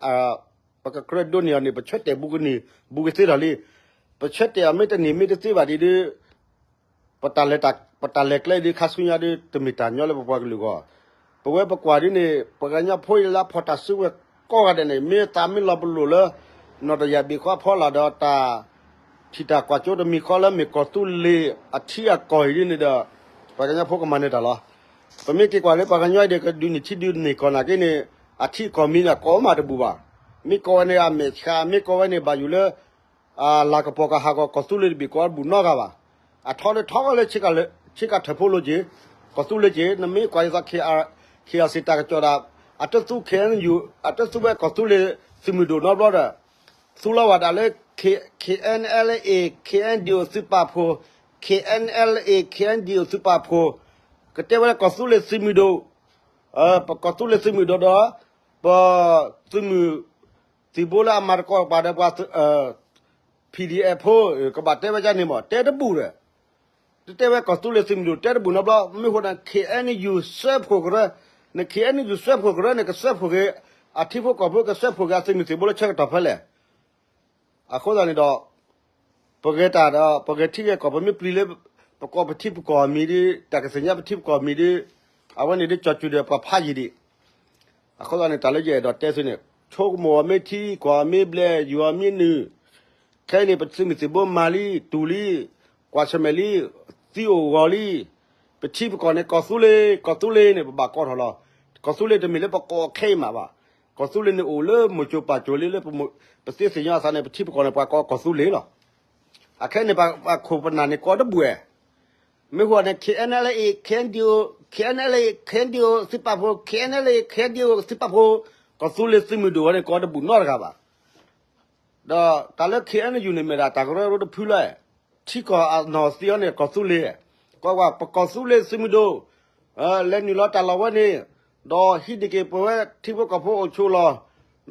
ပကကြၢးဒိးန့ၢ်အီၤန့ၣ် ပဆၢတဲာ်ဘူးကန့ၢ်ဘူးကသ့ထီၣ်လံ. ပဆၢတဲာ်အီၤမ့ၢ်တန့ၢ်မ့ၢ်တသ့ဘၣ်ဒံးဒု ပတၢ်လဲၤကျဲဒုခါဆူညါဒု တမ့ၢ်တၢ်ညီလၢပပှၤကလုာ်အဂီၢ်, ပဝဲပကွၢ်ဒ်န့ၣ် ပှၤကညီဖိအံၤလၢအဖီၣ်တၢ်စုကဝဲၤကိးဂၤဒဲးန့ၣ် မ့ၢ်သးမ့ၢ်လီၤပလိာ်လၢ နီၢ်တယၢ်ဘ့ၣ်ဃီအဖီလာ်ဒီးတၢ် ထံၣ်တၢ်ကွၢ်ကၠိတမံၤဃီလၢမ့ၢ်ကီၢ်သူလ့ၤအထံအကီၢ်အံၤဒ်န့ၣ်ဒီး ပှၤကညီဖိကမၤနၢၤတၢ်လီၤ. ပမ့ၢ်က့ၤကွၢ်လၢပှၤကညီအံၤဒီးကဒုးန့ၢ်ထံဒုးန့ၢ်ကီၢ်နာ်က့န့ၣ် အထံအကီၢ်မံၤန့ၣ် ကိးမးတဘူၣ်ဘၣ်. မ့ၢ်ကိးဝဲန့ၣ်အမဲာ်ဆှး မ့ၢ်ကိးဝဲန့ၣ်ဘၣ်ယိၣ်လၢ အလၤကပီၤကဟးဂီၤ ကီၢ်သူလ့ၤတဘ့ၣ်ကိးတဘူၣ်နီတဂၤဘၣ်. အထီလၢထီလၢ ဆ့ကၤထၢၣ်ဖိလိၤက့ၤ ကီၢ်သူလ့ၤက့ၤ နမ့ၢ်ကွၢ်ဒ်သိး ခ့ၣ်အၣ်စံၣ် တၢ်ကစီၣ်ဒၣ် အတသူ ခ့ၣ်အဲၣ်ယူၣ် အတသူဝဲကီၢ်သူလ့ၤသုးမုၢ်ဒိၣ်နီတဘျီဒီး သူလီၤဝဲဒၣ်လၢ ခ့ၣ်အဲၣ်အဲၣ်လ်အ့ၣ် ခ့ၣ်အဲၣ်ဒံၣ်အိၣ်သုးပာ်ဖှိၣ် ခ့ၣ်အဲၣ်အဲၣ်လ်အ့ၣ် ခ့ၣ်အဲၣ်ဒံၣ်အိၣ်သုးပာ်ဖှိၣ် ကတဲဝဲလၢကီၢ်သူလ့ၤသုးမုၢ်ဒိၣ် ပကီၢ်သူလ့ၤသုးမုၢ်ဒိၣ်ဒီး ပသုးမုၢ်သံၣ်ဘိလၢအမၤသကိးပှၤဒီးပှၤ PDF ဖိ ကဘၣ်တဲဝဲဒ်န့ၣ်မး တဲတဘူၣ်ဒီး တတဲဝဲကီၢ်သူလ့ၤသုးမုၢ်ဒိၣ် တဲတဘူၣ်နီတဘျီ မ့ၢ်ဃိန့ၣ် ခ့ၣ်အဲၣ်ယူၣ် စၢဖှိၣ်ကရၢ, နခ့ၣ်အဲၣ်ယူၣ်စၢဖှိၣ်ကရၢန့ၣ် ကစၢဖှိၣ်က့ၤ အထံဖိကီၢ်ဖိ ကစၢဖှိၣ်က့ၤအသုးမုၢ်သံၣ်ဘိလၢဆၢကတီၢ်ဖဲလဲၣ်. အဃိသတးန့ၣ်ဒီး ပဂဲၤတၢ်ဒီး ပဂဲၤထံဂဲၤကီၢ် ပမ့ၢ်ပျံၤလၢ ပကိးပထံပကီၢ်အမံၤဒီး တၢ်ကသ့ၣ်ညါပထံပကီၢ်အမံၤဒီး အဝဲန့ၣ်ဒ်ကၠီၤစူၤဒီးပှၤဖးယံာ်ဒံး အဃိသတးန့ၣ် တၢ်လၢယအဲၣ်ဒိးတဲသုန့ၣ် ဆိကမိၣ်အီၤမ့ၢ်ထံ ကွၢ်အီၤမ့ၢ်ဘျဲၣ် ယူၤအီၤမ့ၢ်နုာ် ခဲအံၤန့ၣ် ပသုးမုၢ်သံၣ်ဘိမၤလံ တူၢ်လံ ကွၢ်ဆၢၣ်မဲာ်လံ သံအိၣ်ဂီၤလံ ပထံပကီၢ်န့ၣ် ကီၢ်သူလ့ၤ ကီၢ်သူလ့ၤန့ၣ် ပဘၣ်ကိးထီၣ်လီၤ. ကီၢ်သူလ့ၤတမ့ၢ်လၢပကိးခဲအံၤမးဘၣ်. ကီၢ်သူလ့ၤန့ၣ်အိၣ်လၢမိၢ်စိၤပၢ်စိၤလံလၢ ပသ့သ့ၣ်ညါအသးန့ၣ် ပထံပကီၢ်န့ၣ် ပှၤကိးကီၢ်သူလ့ၤလီၤ. အခဲန့ၣ် ပှၤခိၣ်ပနၢ်န့ၣ်ကိးတဘူၣ်ဝဲ မ့ၢ်ဃိန့ၣ် ခ့ၣ်အဲၣ်အဲၣ်လ်အ့ၣ် ခ့ၣ်အဲၣ်ဒံၣ်အိၣ် ခ့ၣ်အဲၣ်အဲၣ်လ်အ့ၣ် ခ့ၣ်အဲၣ်ဒံၣ်အိၣ်သုးပာ်ဖှိၣ် ခ့ၣ်အဲၣ်အဲၣ်လ်အ့ၣ် ခ့ၣ်အဲၣ်ဒံၣ်အိၣ်သုးပာ်ဖှိၣ် ကီၢ်သူလ့ၤသုးမုၢ်ဒိၣ်ဝဲန့ၣ် ကိးတဘူၣ်နီတဂၤဘၣ်. ဒီးတၢ်လၢ ခ့ၣ်အဲၣ်ယူၣ်န့ၣ် မ့ၢ်ဒၣ်တၢ်ကရၢကရိတဖုလီၤ. ထံကီၢ်အနီၢ်သံအီၤန့ၣ် ကီၢ်သူလ့ၤ, ကွၢ်ကွၢ် ပကီၢ်သူလ့ၤသုးမုၢ်ဒိၣ် လဲၤနုာ်လီၤတၢ်လီၢ်ဝဲန့ၣ်, ဒီးဟံးန့ၢ်က့ၤပဝဲထံဖိကီၢ်ဖိအိၣ်ဆိးလီၢ်,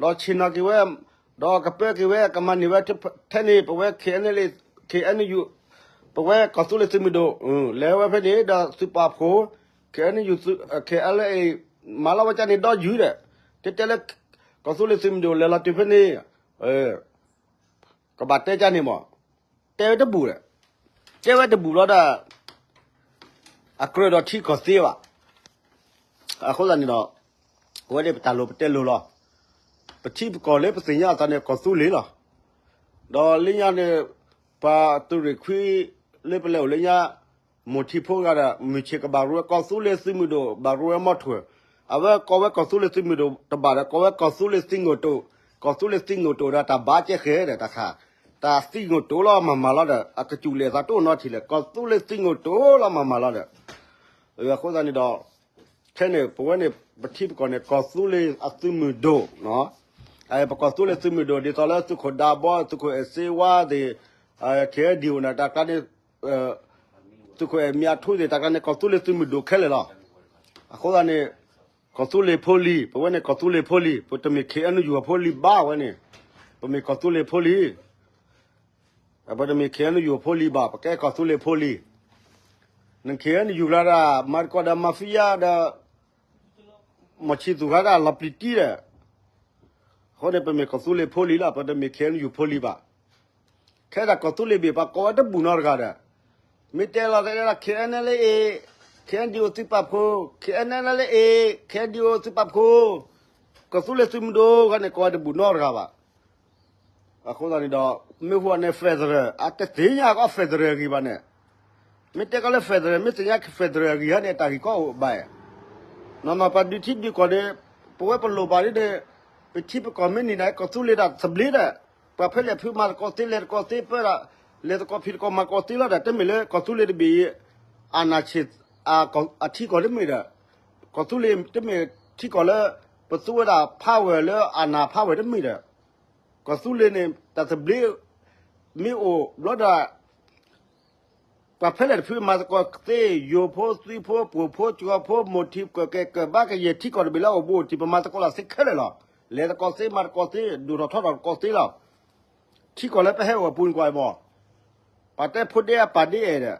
ဒီးဆ့ၣ်နီၤက့ၤဝဲ, ဒီးကပၢက့ၤဝဲ ကမၤန့ၢ်ဝဲထဲန့ၣ် ပဝဲ ခ့ၣ်အဲၣ်ယူၣ် ပဝဲကီၢ်သူလ့ၤသုးမုၢ်ဒိၣ် လဲၤဝဲဖဲန့ၣ် ဒီးသုးပာ်ဖှိၣ် ခ့ၣ်အဲၣ်ယူၣ် ခ့ၣ်အဲၣ်အဲၣ်လ်အ့ၣ် မၤလီၤဝဲဒ်န့ၣ်ဒီးယုၢ်ဒီး တဲတဲလၢ ကီၢ်သူလ့ၤသုးမုၢ်ဒိၣ်လဲၤလီၤတုၤဖဲန့ၣ် ကဘၣ်တဲဒ်န့ၣ်မး, တဲဝဲတဘူၣ်ဒီး တဲဝဲတဘူၣ်လီၤဒီး အကြၢးဒီးထံကီၢ်သ့ဘၣ်. အဃိသတးန့ၣ်ဒီး အဝဲန့ၣ်ပတၢ်လိၣ်ပတဲလိၤလီၤ. ပထံပကီၢ်လၢပသ့ၣ်ညါအသးန့ၣ် ကီၢ်သူလ့ၤလီၤ. ဒီးလၢညါန့ၣ် ပှၤသုးရ့ၣ်ခွံလၢပလဲၤအိၣ်လၢညါ မိၢ်ထံဖိဂၤဒီး မုၢ်ဆ့ၣ်ကဘၣ်ရူဝဲ ကီၢ်သူလ့ၤသုးမုၢ်ဒိၣ် ဘၣ်ရူဝဲမီၢ်ထွဲၣ်, အဝဲကိးဝဲကီၢ်သူလ့ၤသုးမုၢ်ဒိၣ်တဘၣ်ဒီး ကိးဝဲကီၢ်သူလ့ၤသုးငိၣ်တိာ်, ကီၢ်သူလ့ၤသုးငိၣ်တိာ်ဒီးတၢ်ဘၣ်ကဲဃဲၤဒီးတၢ်ခါ, တၢ်သုးငိၣ်တိာ်လီၤမၤမၤလီၤဒီး အကစူၣ်လဲၤသးတအိၣ်နီတထံၣ်လဲၣ် ကီၢ်သူလ့ၤသုးငိၣ်တိာ်လီၤမၤမၤလီၤဒီး အဃိသတးန့ၣ်ဒီး ခဲန့ၣ် ပဝဲန့ၣ် ပထံပကီၢ်န့ၣ် ကီၢ်သူလ့ၤအသုးမုၢ်ဒိၣ်, ပကီၢ်သူလ့ၤသုးမုၢ်ဒိၣ် ဒ်သိးလၢသုးခိၣ်ဒးဘီ သုးခိၣ်အဲၣ်စ့ဝါသ့ၣ်, ခ့ၣ်အဲၣ်ဒံၣ်အိၣ်န့ၣ် တၢ်ကျါန့ၣ် သုးခိၣ်အဲၣ်မံအထူသ့ၣ် တၢ်ကျါန့ၣ် ကီၢ်သူလ့ၤသုးမုၢ်ဒိၣ်ခဲလၢာ်လီၤ. အဃိသတးန့ၣ် ကီၢ်သူလ့ၤဖိလံၤ ပဝဲန့ၣ် ကီၢ်သူလ့ၤဖိလံၤ ပတမ့ၢ် ခ့ၣ်အဲၣ်ယူၣ် အဖိလံၤဘၣ်ဝဲန့ၣ်, ပမ့ၢ်ကီၢ်သူလ့ၤဖိလံၤ ပတမ့ၢ် ခ့ၣ်အဲၣ်ယူၣ် အဖိလံၤဘၣ် ပကဲကီၢ်သူလ့ၤဖိလံၤ, နခ့ၣ်အဲၣ်ယူၣ်ကျါဒၣ် မၤသကိးဒီး mafia ဒီး မီၢ်ဆံသူၣ်ခါဒၣ်လီၤပျံၤတံၢ်ဒီး အဃိန့ၣ် ပမ့ၢ်ကီၢ်သူလ့ၤဖိလံၤလီၤ ပတမ့ၢ် ခ့ၣ်အဲၣ်ယူၣ် ဖိလံၤဘၣ်. ခဲဒၣ်ကီၢ်သူလ့ၤဘ့ၣ် ပှၤကိးဝဲတဘူၣ်နီတဂၤဒီး မ့ၢ်တဲလီၤတဲဒၣ် ခ့ၣ်အဲၣ်အဲၣ်လ်အ့ၣ် ခ့ၣ်အဲၣ်ဒံၣ်အိၣ်သုးပာ်ဖှိၣ် ခ့ၣ်အဲၣ်အဲၣ်လ်အ့ၣ် ခ့ၣ်အဲၣ်ဒံၣ်အိၣ်သုးပာ်ဖှိၣ် ကီၢ်သူလ့ၤသုးမုၢ်ဒိၣ်ခါန့ၣ် ကိးဝဲတဘူၣ်နီတဂၤဘၣ်. အဃိသတးန့ၣ်ဒီး မ့ၢ်ဃိန့ၣ် federal အတသ့ၣ်ညါကီး federal အဂ့ၢ်ဘၣ်န့ၣ်, မ့ၢ်တဲကီးလၢ federal မ့ၢ်သ့ၣ်ညါ federal အဂ့ၢ်ဟဲန့ၣ် တၢ်ဂ့ၢ်ကီအိၣ်ဘၣ်, နီၢ်နီၢ်ပှၤဒုးထံဒုးကီၢ်န့ၣ် ပဝဲပလိၣ်ဘၣ်ဒ်န့ၣ် ပထံပကီၢ်မ့ၢ်န့ၢ်ဒၣ် ကီၢ်သူလ့ၤတၢ်သဘျ့ဒီး ပှၤဖဲလဲၣ်ဖုမၤသကိးသ့ လဲၤသကိးသ့ ပၢဒၣ် လဲၤသကိးဖံးသကိးမၤသကိးသ့လီၤဒီး တမ့ၢ်လၢကီၢ်သူလ့ၤတဘ့ၣ်အံၤ အနၢ်ဆံး အထံကီၢ်တမ့ၢ်ဒီး ကီၢ်သူလ့ၤတမ့ၢ်ထံကီၢ်လၢ ပသူဝဲဒၣ် power လၢအနၢ် power တမ့ၢ်ဒီး ကီၢ်သူလ့ၤန့ၣ် တၢ်သဘျ့ မ့ၢ်အိၣ်ဘျီဒီး ပှၤဖဲလဲၣ်တဖုမၤသကိးသ့ ယိၤဖိ သုးဖိ ပှိၢ်ဖိ ကၠီၤဖိ မိၢ်ထံး ကၢၢ်ကဲ ကၢၢ်ဘါ ကယဲၢ်ထံကီၢ်တဘ့ၣ်လၢအအိၣ်ဘူးအိၣ်တံၢ် ပမၤသကိးလီၤသ့ခဲလၢာ်လီၤ. လဲၤသကိးသ့ မၤသကိးသ့ ဒိၣ်ထီၣ်ထီထီၣ်သကိးသ့လီၤ. ထံကီၢ်လၢပဟဲအိၣ်အပူၤန့ၣ်ကွၢ်အံၤမး ပှၤတဲဖိဒဲအပၢ်ဒဲအဲၣ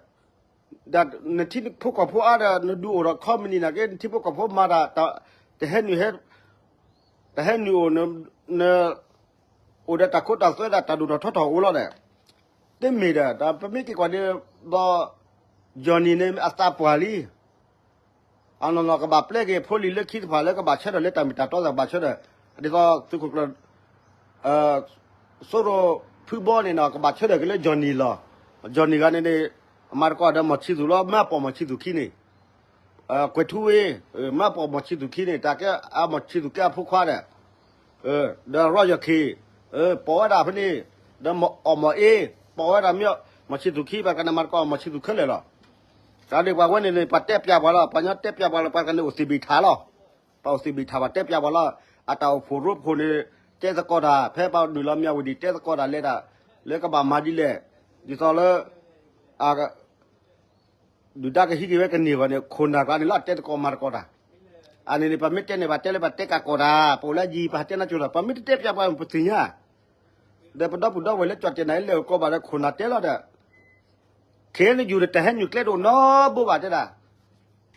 ်ဒီး ဒီးနထံဖိကီၢ်ဖိအါဒီး နဒုးအိၣ်ဒီး company နာ်က့ နထံဖိကီၢ်ဖိမၤတၢ် တဟဲနုာ်ဟဲ တဟဲနုာ်အိၣ် န အိၣ်ဒီးတၢ်ခိတၢ်သွဲဒီး တၢ်ဒိၣ်ထီၣ်ထီထီၣ်အိၣ်လီၤဒီး တမ့ၢ်ဒီး ဒီးပမ့ၢ်က့ၤကွၢ်ဒီး ဒီး Johnny န့ၣ် အသးပှၢ်လံ အနီၢ်နီၢ်ကဘၣ်ပျဲက့ၤဖိလံၤလၢခံတဖၣ်လၢကဘၣ်ဆၢထၢၣ်လၢတၢ်မ့ၢ်တၢ်တီသ့ၣ်ကဘၣ်ဆၢထၢၣ် ဒ်သိးသုးခိၣ်ကျၢၢ် စိရိၤဖုဘီန့ၣ်နီၤ ကဘၣ်ဆၢထၢၣ်က့ၤလၢ Johnny လီၤ. Johnny ဂၤန့ၣ်န့ၣ် အမၤသကိးဒီးမီၢ်ဆံသူးလီၤ မ့ၢ်အပိာ်မီၢ်ဆံသူးခံန့ၣ် ကွဲၤထူဝ့ မ့ၢ်အပိာ်မီၢ်ဆံသူးခံန့ၣ် တၢ်ကဲအမီၢ်ဆံသူးကဲအဖိခွါဒီး ဒီး Royal K ပိာ်ဝဲဒၣ်ဖဲန့ၣ် ဒီးအီၣ်မီၢ်အ့ ပိာ်ဝဲဒၣ်မ့ၢ်မီၢ်ဆံသူးခံ ပှၤကန့ၣ်မၤသကိးမီၢ်ဆံသူးခဲလၢာ်လီၤ. တၢ်ဒ်ပှၤဝဲန့ၣ်န့ၣ် ပှၤတဲပျးပှၤလီၤ ပှၤကညီတဲပျးပှၤလီၤ ပှၤကန့ၣ်အိၣ်သ့ၣ်ဘ့ၣ်ထးလီၤ. ပှၤအိၣ်သ့ၣ်ဘ့ၣ်ထး ပှၤတဲပျးပှၤလီၤ အတၢ်အိၣ်ဖှိၣ်ရိဖှိၣ်န့ၣ် တဲသကိးတၢ် ဖဲပှၤနုာ်လီၤမၠၣ်ဝတံၣ်တဲသကိးတၢ်လဲၤတၢ် လၢကဘၣ်မၤဒ်လဲၣ် ဒ်သိးလၢ ဒုၣ်ဒါကဟံးက့ၤဝဲကန့ၢ်ဂီၢ်န့ၣ် ခိၣ်နၢ်ကျါန့ၣ်လီၤ တဲသကိးမၤသကိးတၢ်. အန့ၣ်န့ၣ် ပမ့ၢ်တဲန့ၣ် ပတဲလၢပတဲကးကီးတၢ် ပအိၣ်လၢယံၤ ပဟးတဲနါကၠိၤတၢ် ပမ့ၢ်တတဲပျးပှၤပသ့ၣ်ညါ ဒီးပဒီပုၢ်ဒီဝဲၢ်လၢကၠီၣ်တဲာ်နၤအံၤလဲၤအိၣ်ကိးဘၣ်ဒီးခိၣ်နၢ်တဲလီၤဒီး KNU ဒီးတၢ်ဟဲနုာ်ကျဲတအိၣ်နီတဘိဘၣ်တဲဒၣ်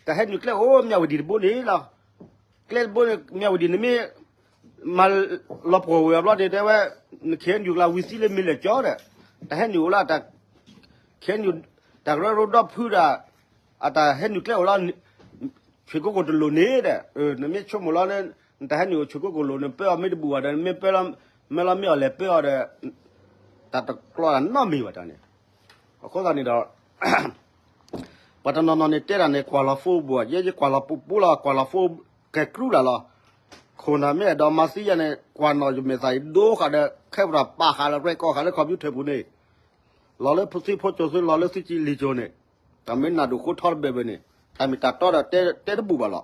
တၢ်ဟဲနုာ်ကျဲအိၣ်မၠၣ်ဝတံၣ်တဘိန့ၣ်လီၤ. ကျဲတဘိန့ၣ် မၠၣ်ဝတံၣ်န့ၣ်မ့ၢ် မၤလီၤပှီၢ်ဝဲအဘျီန့ၣ် တဲဝဲ န KNU ကျါဝံၤသံလၢမ့ၢ်လဲၣ်ကၠီဒီး တၢ်ဟဲနုာ်အိၣ်လၢ KNU တၢ်ကရၢကရိဒီဖုဒီး အတၢ်ဟဲနုာ်ကျဲအိၣ်လီၤ ဆွ့ၣ်ကိကိၣ်တလိၣ်န့ၣ်ဒီး နမ့ၢ်ဆိကမိၣ်လီၤ နတၢ်ဟဲနုာ်အိၣ်ဆွ့ၣ်ကိကိၣ်လိၣ် နပၢအီၤမ့ၢ်တဘူၣ်ဘၣ်ဒီး နမ့ၢ်ပၢလီၤ မ့ၢ်လီၤမ့ၢ်အီၤလဲၤပၢအီၤဒီး တၢ်တကျီတၢ်နီတမံၤဘၣ်တၢ်န့ၣ် အဃိသတးန့ၣ်ဒီး ပှၤတနီၤနီၤန့ၣ်တဲတၢ်န့ၣ် ကွၢ်လီၤ Facebook ယဲယကွၢ်လီၤပူပူလီၤ ကွၢ်လီၤ Facebook ကဲၤကြူလၢ်လီၤ. ခိၣ်နၢ်မ့ၢ်အဲၣ်ဒိးမၤသံယၤန့ၣ် ကွၢ်နီၣ်ယမဲာ်သၣ်အံၤဒိဃာ်ဒီး ခဲပထီၣ်ပာ်ဃာ်လၢ record ဃာ်လၢ computer ပူၤန့ၣ် လီၤလၢသုဖိကၠိၤသု လီၤလၢသုကၠံလံၤကၠိၤန့ၣ် တၢ်မ့ၢ်နၢ်ဒိၣ်ဃိထီတဘဲဘဲန့ၣ် တၢ်မ့ၢ်တၢ်တီဒီးတဲတဘူၣ်ဘၣ်လီၤ.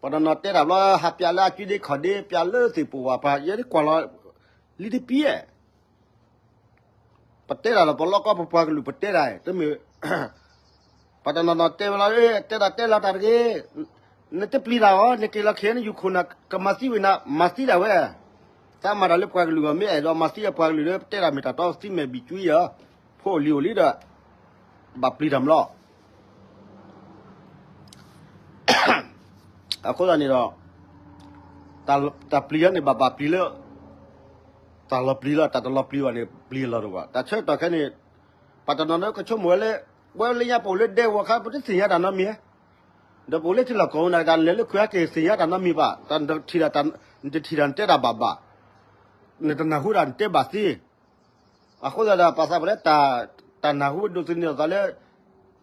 ပှၤတနီၤတဲတၢ်ဘျီ ဟးပျးလၢအကၠွံဒ့ခီၣ်ဒ့ ပျးလၢသ့ၣ်ပိၢ်ဘၣ် ပှၤယဲဒ်ကွၢ်လီၤ လံတပံၤ ပတဲတၢ်လီၤ ပလီၢ်ကီၢ်ပပှၤကလုာ်ပတဲတၢ် တမ့ၢ် ပှၤတနီၤနီၤတဲဝဲလီၤ တဲတၢ်တဲလီၤတၢ်တဂ့ၤ နတပျံၤတၢ်အီၤ နက့ၤလီၤ KNU ခိၣ်နၢ်ကမၤသံဝဲနၤ မၤသံဒၣ်ဝဲ သးမၤတၢ်လၢပှၤကလုာ်အဂီၢ် မ့ၢ်အဲၣ်ဒိးမၤသံအပှၤကလုာ်လၢပတဲတၢ်မ့ၢ်တၢ်တီသံမဲာ်ဘံၣ်ကွံယၤ ဖိအိၣ်လံၤအိၣ်လံဒီး ဘၣ်ပျံၤတၢ်မးလီၤ. အဃိသတးန့ၣ်ဒီး တၢ်ပျံၤအီၤန့ၣ် ဘၣ်ဘၣ်ပျံၤလၢ တၢ်လီၤပျံၤလီၤ တၢ်တလီၤပျံၤဘၣ်န့ၣ် ပျံၤလီၤတဘၣ် တၢ်ဆၢကတီၢ်ခဲအံၤန့ၣ် ပှၤတနီၤနီၤကဆိကမိၣ်ဝဲလၢ ပဝဲလၢညါပအိၣ်လၢဒဲကဝီၤခါ ပတသ့ၣ်ညါတၢ်နီတမံၤ ဒီးပအိၣ်လၢထံလီၢ်ကီၢ်ပူၤန့ၣ် တၢ်လဲၤလၢခွဲးဟဲက့ၤသ့ၣ်ညါတၢ်နီတမံၤဘၣ် တၢ်နတထံၣ်တၢ် နတထံၣ်တၢ်နတဲတၢ်ဘၣ်ဘၣ် နတနၢ်ဟူတၢ်နတဲဘၣ်သ့ အဃိသတးဒီး ပှၤသးပှၢ်လၢ တၢ်နၢ်ဟူဒိးသန့ၤအသးလၢ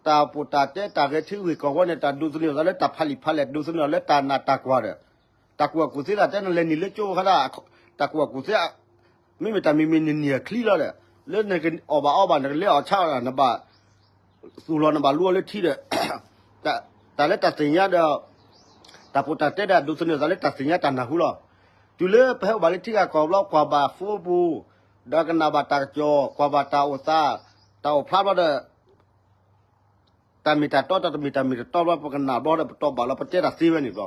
တၢ်ပီးတၢ်တဲ တၢ်ဂဲၤထံဂ့ၢ်ကီၢ်ဝဲန့ၣ် တၢ်ဒိးသန့ၤအသးလၢတၢ်ဖးလံာ်ဖးလဲၢ် ဒိးသန့ၤအသးလၢတၢ်နးတၢ်ကွၢ်ဒီး တၢ်ကူၣ်ဘၣ်ကူၣ်သ့ဒၣ်တဲနလဲၤနုာ်လၢကၠိခါဒၣ် တၢ်ကူၣ်ဘၣ်ကူၣ်သ့ မ့မ့ၢ်တၢ်မံၤမံၤနံၤနံၤအချံလီၤဒီး လၢနကအီၣ်ဘၣ်အီဘၣ် နကလဲၤအီၣ်ဆၣ်နဘၣ် သူၣ်လီၤနဘၣ်လူအီၤလၢထံဒီး တၢ်လၢတၢ်သ့ၣ်ညါဒီး တၢ်ပီးတၢ်တဲဒီး ဒိးသန့ၤအသးလၢတၢ်သ့ၣ်ညါတၢ်နၢ်ဟူလီၤ. တုၤလၢပဟဲအိၣ်ဘၣ်လၢထံဂၤကီၢ်ဘျီ ကွၢ်ဘၣ် Facebook ဒီးကနၣ်ဘၣ်တၢ်ကစီၣ် ကွၢ်ဘၣ်တၢ်အိၣ်သး တၢ်အိၣ်ဖျါဘျီဒီး တၢ်မ့ၢ်တၢ်တီ တၢ်တမ့ၢ်တၢ်မ့ၢ်တတီဘျီ ပကနၣ်ဘျီဒီး ပတီၢ်ဘၣ်လီၤပတဲတၢ်သ့ဝဲန့ၣ်ဘျီ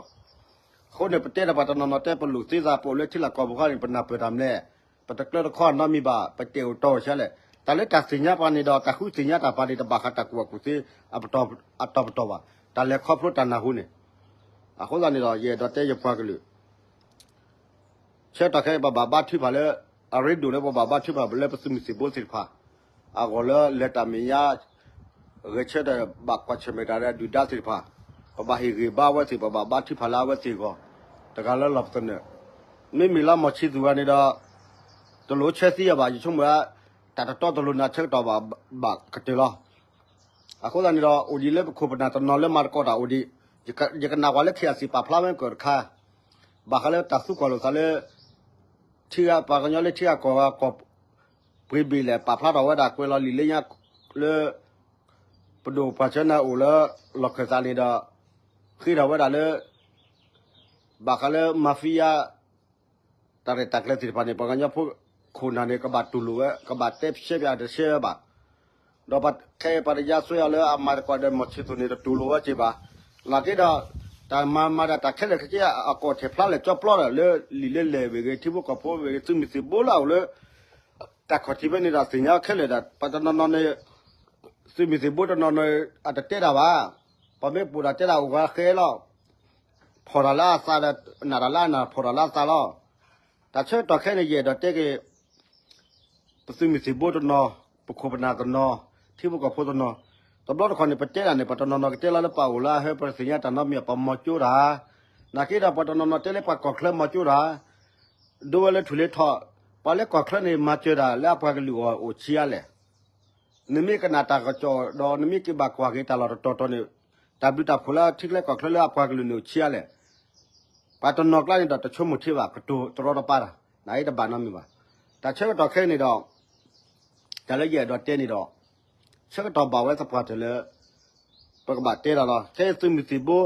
အဃိန့ၣ် ပတဲဒီးပှၤတနီၤနီၤတဲပလိာ်သ့သး ပအိၣ်လၢထံလီၢ်ကီၢ်ပူၤခီန့ၣ် ပနၢ်ပၢၢ်တၢ်မနုၤလဲၣ် ပတကျၢတခီနီတမံၤဘၣ် ပတဲာ်အိၣ်တီၢ်အိၣ်ဆဲးလဲၣ် တၢ်လၢတၢ်သ့ၣ်ညါပှၤန့ၣ်ဒီး တၢ်ဃုသ့ၣ်ညါတၢ်ပှၤန့ၣ် တဘၣ်ဃးတၢ်ကူၣ်ဘၣ်ကူၣ်သ့ အတီၢ်ပတီၢ်ဘၣ် တၢ်လဲၤခီဖျိတၢ်နၢ်ဟူန့ၣ် အဃိသတးန့ၣ်ဒီး ယအဲၣ်ဒိးတဲယပှၤကလုာ် ဆၢကတီၢ်ခဲအံၤ ပဘၣ်ဘါထုကဖၣ်လၢ အရ့ဒိၣ်လၢပဘၣ်ဘါထုကဖၣ်လၢပသုးမုၢ်သံၣ်ဘိသ့ၣ်တဖၣ် အဂီၢ်လၢလဲၤတၢ်မဲာ်ညါ ဂဲၤဆၢထၢၣ်ဘၣ်ကွၢ်ဆၢၣ်မဲာ်တၢ်လၢဒုၣ်ဒါသ့ၣ်တဖၣ် ပဘၣ်ဟ့ၣ်ဂံၢ်ဘါအဝဲသ့ၣ် ပဘၣ်ဘါထုကဖၣ်လၢအဝဲသ့ၣ်အဂီၢ် တဂၤလၢလီၢ်ပသနၢၣ် မ့မ့ၢ်လၢမီၢ်ဆံသူးဂၤန့ၣ်ဒီး တလိၣ်ဆၢသံအဘၣ် ယဆိကမိၣ် တၢ်တတီတလိၤနၤဆၢကတီၢ်ဘၣ်ကတၢၢ်လီၤ. အဃိသတးန့ၣ်ဒီး အိၣ်ဒံးလၢပခိၣ်ပနၢ်တနီၤလၢမၤသကိးတၢ်အိၣ်ဒံး ယကနၣ်ကွၢ်လၢ KIC ပာ်ဖျါဝဲကၢၢ်တခါ ဘၣ်ဃးလၢတၢ်သူကွၢ်လိာ်သးလၢ ပှၤကညီလၢထံဂၤကီၢ်ဂၤကီၢ်ပှ့ၤဘ့ၣ်လဲၣ် ပာ်ဖျါထီၣ်ဝဲဒၣ်ကွဲးလီၤလံာ်လၢညါလၢ ပဒိၣ်ပှၤဆၢနၢ်အိၣ်လၢ လီၢ်ခၢၣ်သးန့ၣ်ဒီး ဃ့ထီၣ်ဝဲဒၣ်လၢ ဘၣ်ဃးလၢ mafia တၢ်ရဲၣ်တၢ်ကျဲၤသ့ၣ်တဖၣ်န့ၣ် ပှၤကညီဖိခိၣ်နၢ်န့ၣ် ကဘၣ်တူၢ်လိာ်ဝဲ ကဘၣ်တဲရှဲပၠးတရှဲဝဲဘၣ်. ဒီးပှၤခဲအံၤပှၤတယါစွဲအီၤလၢအမၤသကိးဒီးမီၢ်ဆံသူၣ်န့ၣ် တတူၢ်လိာ်ဝဲက့ၤဘၣ်. နာ်က့ဒီး တၢ်မၤမၤဒၣ်တၢ်ခဲလၢာ်ခဲဆ့ အကိးထဲဖျါလဲၣ်ကၠီပျီဒီး လၢလံာ်လၢလဲၢ်ဝဲဂ့ၤ ထံဖိကီၢ်ဖိဝဲဂ့ၤ သုးမုၢ်သံၣ်ဘိလၢအအိၣ်လၢ တၢ်ခီၣ်ထံးဖဲန့ၣ်ဒီးသ့ၣ်ညါခဲလၢာ်ဒီး ပှၤတနီၤနီၤန့ၣ် သုးမုၢ်သံၣ်ဘိတနီၤနီၤ အတတဲတၢ်ဘၣ်. ပှၤမ့ၢ်ပိာ်တၢ်တဲတၢ်အိၣ်ဂၤဃဲလီၤ. ဖီၣ်တၢ်လၢအသးဒီး နာ်တၢ်လၢအနာ် ဖီၣ်တၢ်လၢအသးလီၤ. တၢ်ဆၢကတီၢ်ခဲအံၤန့ၣ် ယအဲၣ်ဒိးတဲက့ၤ ပသုးမုၢ်သံၣ်ဘိတနီၤ, ပခိၣ်ပနၢ်တနီၤ, ထံဖိကီၢ်ဖိတနီၤ, တဘျီတခီၣ်န့ၣ် ပတဲတၢ်န့ၣ် ပှၤတနီၤနီၤကတဲလီၤလၢပှၤအိၣ်လၢအဟၢဖၢသ့ၣ်ညါတၢ်နီတမံၤ ပှၤမီၤကၠိတၢ်, နာ်က့ဒီးပှၤတနီၤနီၤတဲလၢပှၤကီၢ်ချၢမီၤကၠိတၢ်, ဒိဝဲလၢထူၣ်လၢထီၣ်, ပှၤလၢကီၢ်ချၢန့ၣ် မၤစၢၤတၢ်လၢအပှၤကလုာ်အဂီၢ်အိၣ်ဆံးအါလဲၣ်. နမ့ၢ်ကနၣ်တၢ်ကစီၣ်ဒီး နမ့ၢ်က့ၤဘၣ်ကွၢ်က့ၤတၢ်လီၢ်တတီၤတီၤန့ၣ်, တၢ်ဘျုးတၢ်ဖှိၣ်လၢထံချၢကီၢ်ချၢလၢအပှၤကလုာ်န့ၣ်အိၣ်ဆံးအါလဲၣ်. ပှၤတနီၤကျါန့ၣ်ဒီးတဆိကမိၣ်ထံဘၣ် ကတိၤတရီတပါတၢ်, နအံၤတဘၣ်နီတမံၤဘၣ်. တၢ်ဆၢကတီၢ်ခဲအံၤန့ၣ်ဒီး တၢ်လၢယအဲၣ်ဒိးတဲန့ၣ်ဒီး ဆၢကတီၢ်ဘၣ်ဝဲသပှၢ်တၢၢ်လၢ ပကဘၣ်တဲတၢ်လီၤ. ခဲအံၤသုးမုၢ်သံၣ်ဘိ,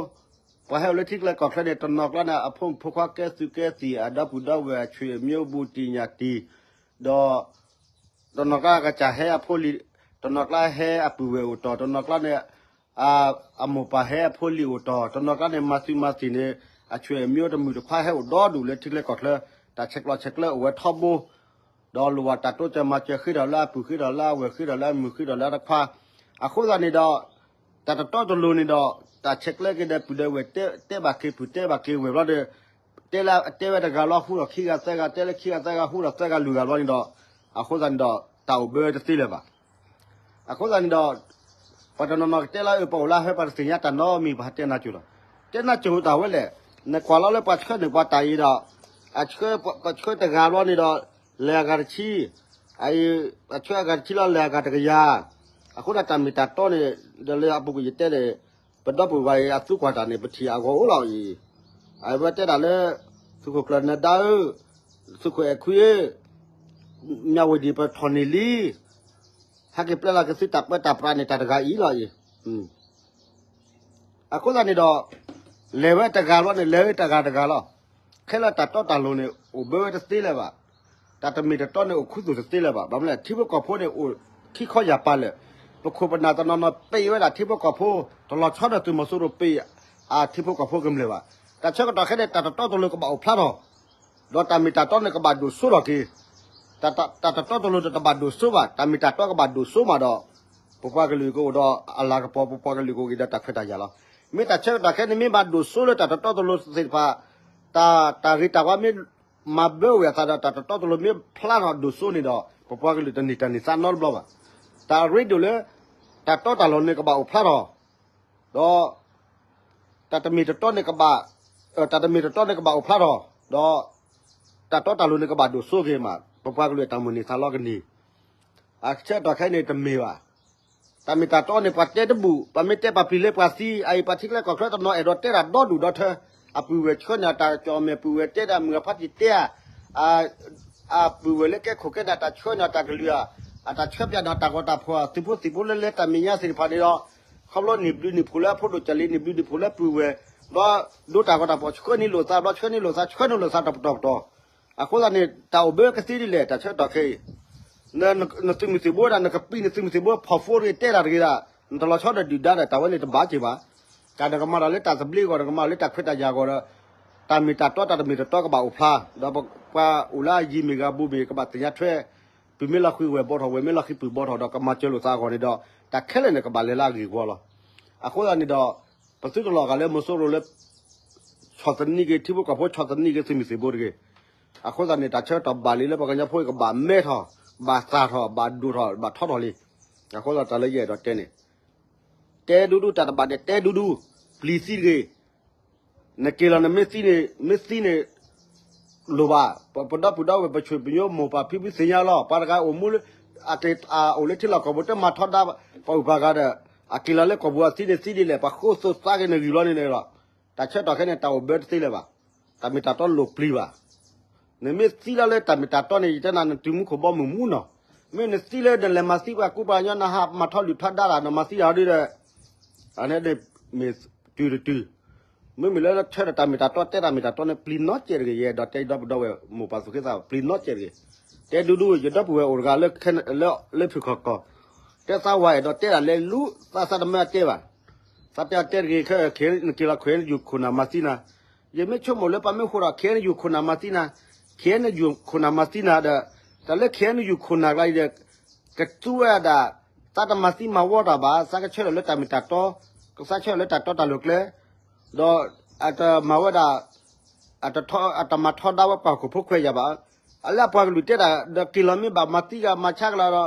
ပှၤဟဲအိၣ်လၢထံချၢကီၢ်ချၢန့ၣ် တနီၤကျါန့ၣ် အဖိမုၣ်ဖိခွါကဲသုးကဲသံၣ် အဒီပုၢ်ဒီဝဲၢ် အဆွေမျိုးဘူးတံၢ်ညၣ်တံၢ်, ဒီး တနီၤကျါကစၢ်ဟဲအဖိလံၤ, တနီၤကျါဟဲအပုၢ်ဝဲၢ်အိၣ်တီၢ်, တနီၤကျါန့ၣ် အမိၢ်ပၢ်ဟဲအဖိလံၤအိၣ်တီၢ်, တနီၤကျါန့ၣ် မၤသုးမၤသံၣ်န့ၣ် အဆွေမျိုးတမုၢ်တခွါဟဲအိၣ်ဒီဒူၣ်လၢထံချၢကီၢ်ချၢ, တၢ်ဆဲးကျိးဆဲးကျၢအိၣ်ဝဲထီဘိ, ဒီးလိၣ်ဘၣ်တၢ်တိစၢၤမၤစၢၤ ဃ့ထီၣ်လၢအပုၢ် ဃ့ထီၣ်လၢအဝဲၢ် ဃ့ထီၣ်လၢအမုၣ် ဃ့ထီၣ်လၢအတခွါ, အဃိသတးန့ၣ်ဒီး တၢ်တတီတလိၤန့ၣ်ဒီး တၢ်ဆဲးကျၢက့ၤဒီးပုၢ်ဒီးဝဲၢ် တဲဘၣ်က့ၤပုၢ် တဲဘၣ်က့ၤဝဲၢ်ဘျီဒီး တဲလၢတဲဝဲတဂၤလီၤ ဟူထီၣ်ခံဂၤသၢဂၤ တဲလၢခံဂၤသၢဂၤ ဟူထီၣ်သၢဂၤလွံၢ်ဂၤဘျီန့ၣ်ဒီး အဃိသတးန့ၣ်ဒီး တၢ်အိၣ်ဘၢတသ့လၢၤဘၣ်. အဃိသတးန့ၣ်ဒီး ပှၤတနီၤနီၤကတဲလၢအပှၤအိၣ်လၢဟၢ ပှၤတသ့ၣ်ညါတၢ်နီတမံၤ ပှၤတဲနၢ်ကၠိၤဒီး တဲနၢ်ကၠိၤတၢ်ဝဲလဲၣ်, နကွၢ်လီၤလၢပှၤဆှၢန့ၢ်ပှၤတၢ်အံၤဒီး အဆှၢ ပှၤဆှၢတဂၤဘျီန့ၣ်ဒီး လဲၤအဂၤတဆံ, အအံၤ အဆှၢအဂၤတဆံလီၤ လဲၤအဂၤတကယၤ, အဃိသတးတၢ်မ့ၢ်တၢ်တီန့ၣ် ဒီးလၢအပူၤကွံာ်ယတဲန့ၣ် ပဒီပုၢ်ဝဲၢ်အံၤ အသူကွၢ်တၢ်န့ၣ် ပထံၣ်အဂီၢ်အိၣ်လီၤအံၤ, အဝဲတဲဒၣ်လၢ သုးခိၣ်ကျၢၢ်နၢၤဒါဧၢ, သုးခိၣ်အဲၣ်ခွံဧၢ, မၠၣ်ဝတံၣ်ပထီၣ်န့ၢ်လံ, ဟဲက့ၤပျဲလီၤက့ၤသုတၢ်ပၢတၢ်ပြးန့ၣ် တၢ်တဂၤအံၤလီၤအံၤ. အဃိသတးန့ၣ်ဒီး လဲၤဝဲတဂၤလီၤန့ၣ် လဲၤဝဲတဂၤတဂၤလီၤ. ခဲလၢာ်တၢ်တီတၢ်လိၤန့ၣ် အိၣ်ဘၢဝဲတသ့လၢၤဘၣ်. တၢ်တမ့ၢ်တတီန့ၣ် အိၣ်ခူသူၣ်တသ့လၢၤဘၣ်. ဘၣ်မနုၤလဲၣ် ထံဖိကီၢ်ဖိန့ၣ် အိၣ်ခံခီယၢ်ပၤလၢာ်, ပခိၣ်ပနၢ်တနီၤနီၤ ပ့ၢ်ဝဲဒၣ်ထံဖိကီၢ်ဖိ, တလီၤဆီဒီးသုးမီၤစိရိၤပ့ၢ် အထံဖိကီၢ်ဖိကမျၢၢ်ဘၣ်. တၢ်ဆၢကတီၢ်ခဲအံၤန့ၣ် တၢ်တတီတလိၤကဘၣ်အိၣ်ဖျါထီၣ် ဒီးတၢ်မ့ၢ်တၢ်တီန့ၣ် ကဘၣ်ဒိၣ်စိထီၣ်က့ၤ, တၢ်တတီတလိၤန့ၣ် တဘၣ်ဒိၣ်စိဘၣ်, တၢ်မ့ၢ်တၢ်တီကဘၣ်ဒိၣ်စိမးဒီး ပပှၤကလုာ်ကအိၣ်ဒီးအလၤကပီၤ, ပပှၤကလုာ်ကအိၣ်က့ၤဒီးတၢ်ခွဲးတၢ်ယာ်လီၤ. မ့ၢ်တၢ်ဆၢကတီၢ်ခဲအံၤန့ၣ် မ့ၢ်မၤဒိၣ်စိလၢတၢ်တတီတလိၤသ့ၣ်တဖၣ်, တၢ် တၢ်ဂ့ၤတၢ်ဝါမ့ၢ်မၤဘၢဝဲအသးဒီး တၢ်တတီတလိၤမ့ၢ်ဖျါထီၣ်ဒိၣ်စိန့ၣ်ဒီး ပပှၤကလုာ်တန့ၢ်တၢ်န့ၢ်သါနီတဘျီဘၣ်. တၢ်ရ့ဒိၣ်လၢ တၢ်တီတၢ်လိၤန့ၣ်ကဘၣ်အိၣ်ဖျါထီၣ် ဒီး တၢ်တမ့ၢ်တတီန့ၣ်ကဘၣ်, တၢ်တမ့ၢ်တတီန့ၣ်ကဘၣ်အိၣ်ဖျါထီၣ်, ဒီး တၢ်တီတၢ်လိၤန့ၣ်ကဘၣ်ဒိၣ်စိက့ၤမး, ပပှၤကလုာ်တၢ်မုၢ်န့ၢ်သါလီၤကန့ၢ်, အဆၢကတီၢ်ခဲအံၤန့ၣ်တမ့ၢ်ဘၣ်. တၢ်မ့ၢ်တၢ်တီန့ၣ် ပှၤတဲတဘူၣ်, ပှၤမ့ၢ်တဲပှၤပျံၤလၢပှၤသံ, အအံၤ ပှၤထံချၢကီၢ်ချၢတနီၤအဲၣ်ဒိးတဲတၢ်ဒီဒူၣ်ဒီထၢ, အပုၢ်ဝဲၢ်ဆှၢန့ၢ်အတၢ်ကစီၣ်မဲာ်, ပုၢ်ဝဲၢ်တဲတၢ်မုၢ်အဖါတံၢ်တဲဧါ, အပုၢ်ဝဲၢ်လၢကဲခိၣ်ကဲနၢ်တၢ်ဆှၢန့ၢ်အတၢ်ကလုၢ်ဧါ, အတၢ်ဆှၢပၠးန့ၢ်အတၢ်ဂီၤတၢ်ဖီၣ်, သုးဖိသံၣ်ဖိလၢလဲၤတၢ်မဲာ်ညါသ့ၣ်တဖၣ်န့ၣ်ဒီး ခီဖျိန့ၢ်ဘျုးန့ၢ်ဖှိၣ်လၢအဖိဒိၣ်ကၢ်လံၤ, န့ၢ်ဘျုးန့ၢ်ဖှိၣ်လၢပုၢ်ဝဲၢ်, ဘျီဒိတၢ်ဂီၤတၢ်ဖီၣ် ဆှၢန့ၢ်လိာ်သး, ဘျီဆှၢန့ၢ်လိာ်သး, ဆှၢန့ၢ်လိာ်သးတပတီၢ်ပတီၢ်, အဃိသတးန့ၣ် တၢ်အိၣ်ဘၢကသ့ဒ်လဲၣ် တၢ်ဆၢကတီၢ်ခဲအံၤ, နသုးမုၢ်သံၣ်ဘိဒၣ် နကပံၤနသုးမုၢ်သံၣ်ဘိ ဖီၣ်ဖိတဂ့ၤ တဲတၢ်တဂ့ၤဒၣ်, နတလီၤဆီဒီးဒုၣ်ဒါဒီး တၢ်ဝဲန့ၣ်တဘၣ်က့ၤဘၣ်. တၢ်နကမၤတၢ်လၢတၢ်သဘျ့အဂီၢ် နကမၤလၢတၢ်ခွဲးတၢ်ယာ်အဂီၢ်ဒီး တၢ်မ့ၢ်တၢ်တီ တၢ်တမ့ၢ်တတီကဘၣ်အိၣ်ဖျါ, ဒီးပှၤအိၣ်လၢအယံၤမ့ၢ်ဂ့ၤ အဘူးမ့ၢ်ဂ့ၤ ကဘၣ်သ့ၣ်ညါထွဲ, ပုၢ်မ့ၢ်လီၤဃံၤဝဲၢ်ဘီထီၣ်, ဝဲၢ်မ့ၢ်လီၤဃံၤပုၢ်ဘီထီၣ်ဒီး ကမၤစၢၤလိာ်သးအဂီၢ်န့ၣ်ဒီး တၢ်ခဲလၢာ်န့ၣ် ကဘၣ်လဲၤလၢအဂ့ၢ်အဝီလီၤ. အဃိသတးန့ၣ်ဒီး ပသုတလီၤဂာ်လၢမီၤစိရိၤလၢ ဆီၣ်သနံးက့ၤထံဖိကီၢ်ဖိ ဆီၣ်သနံးက့ၤသုးမုၢ်သံၣ်ဘိတဂ့ၤ. အဃိသတးန့ၣ် တၢ်ဆၢကတီၢ်ဘၣ်လံလၢပှၤကညီဖိအံၤ ကဘၣ်မဲထီၣ်, ဘၣ်သၣ်ထီၣ်, ဘၣ်ဒိၣ်ထီၣ်, ဘၣ်ထီထီၣ်လံ. အဃိသတးတၢ်လၢယအဲၣ်ဒိးတဲန့ၣ် တဲဒူဒူ တၢ်တဘၣ်ဒဲး တဲဒူဒူ, ပျံၤသံတဂ့ၤ. နက့ၤလီၤနမ့ၢ်သံန့ၣ်, မ့ၢ်သံန့ၣ် လိၣ်ဘၣ်, ပဒီပုၢ်ဒီဝဲၢ် ပဆွေပညိ မိၢ်ပၢ်ဖံဖုသ့ၣ်ညါလီၤ. ပှၤတဂၤအိၣ်မူလၢ အတအိၣ်လၢထံလီၢ်ကီၢ်ပူၤ တမၤထီဒါပှၤဂုၤပှၤဂၤဒီး အက့ၤလီၤလၢကီၢ်ပူၤအသံန့ၣ်သံဒ်လဲၣ်, ပှၤဃိသုးသးက့ၤနဂံၢ်ဘျီန့ၣ်န့ၣ်လီၤ. တၢ်ဆၢကတီၢ်ခဲအံၤန့ၣ် တၢ်အိၣ်ဘၢတသ့လၢၤဘၣ်. တၢ်မ့ၢ်တၢ်တီလိၣ်ပျံၤဘၣ်. နမ့ၢ်သံလီၤလၢတၢ်မ့ၢ်တၢ်တီန့ၣ် ယတဲနၤ နတုၤမူခိၣ်ဘီမုၢ်မူနီၤ. မ့ၢ်နသံလၢနလဲၤမၤသံပှၤကူပှၤကညီ နဟးမၤထီၣ်လုၢ်ထီၣ်ဒါတၢ် နမၤသံတၢ်ဒ်ဒီး အန့ၣ် မ့ၢ်တုၤတတုၤ, မ့မ့ၢ်လၢဆၢဒီးတၢ်မ့ၢ်တၢ်တီ တဲတၢ်မ့ၢ်တၢ်တီန့ၣ် ပျံၤနီတစဲးတဂ့ၤ. ယအဲၣ်ဒိးတဲယဒီပုၢ်ဒီဝဲၢ် မိၢ်ပၢ်သူၣ်က့သး ပျံၤနီတစဲးတဂ့ၤ. တဲဒူဒူ ယဒီပုၢ်ဝဲၢ်အိၣ်တဂၤလၢ လၢဖုၣ်ခီၣ်ကီၢ်, တဲသးဝဲအဲၣ်ဒိးတဲဒၣ်လဲၤလူၤ သးသးတမၢအတဲဘၣ်. သးတဲအတဲတဂ့ၤခဲ နက့ၤလီၤ ခဲအံၤနယူၤခိၣ်နၢ်မၤသံနၤ. ယမ့ၢ်ဆိကမိၣ်လၢပှၤမ့ၢ်ဃိဒီး ခဲအံၤနယူၤခိၣ်နၢ်မၤသံနၤ, ခဲအံၤနယူၤခိၣ်နၢ်မၤသံနၤဒီး တၢ်လၢခဲအံၤနယူၤခိၣ်နၢ်ကျါအံၤဒီး ကသူဝဲဒၣ် သးတမၤသံမၤဝီတၢ်ဘၣ်, သးကဆၢထၢၣ်လၢတၢ်မ့ၢ်တၢ်တီ, ကသးဆၢထၢၣ်လၢတၢ်တီတၢ်လိၤကျဲ, ဒီးအတမၤဝဲဒၣ် အတမၤထီဒါဝဲပှၤဟီၣ်ခိၣ်ဖိခွဲးယာ်ဘၣ်. အလၢအပှၤကလုာ်တဲဒၣ် ဒီးက့ၤလီၤမ့ၢ်ဘၣ်မၤသံဂၤမၤဆါကလီၤ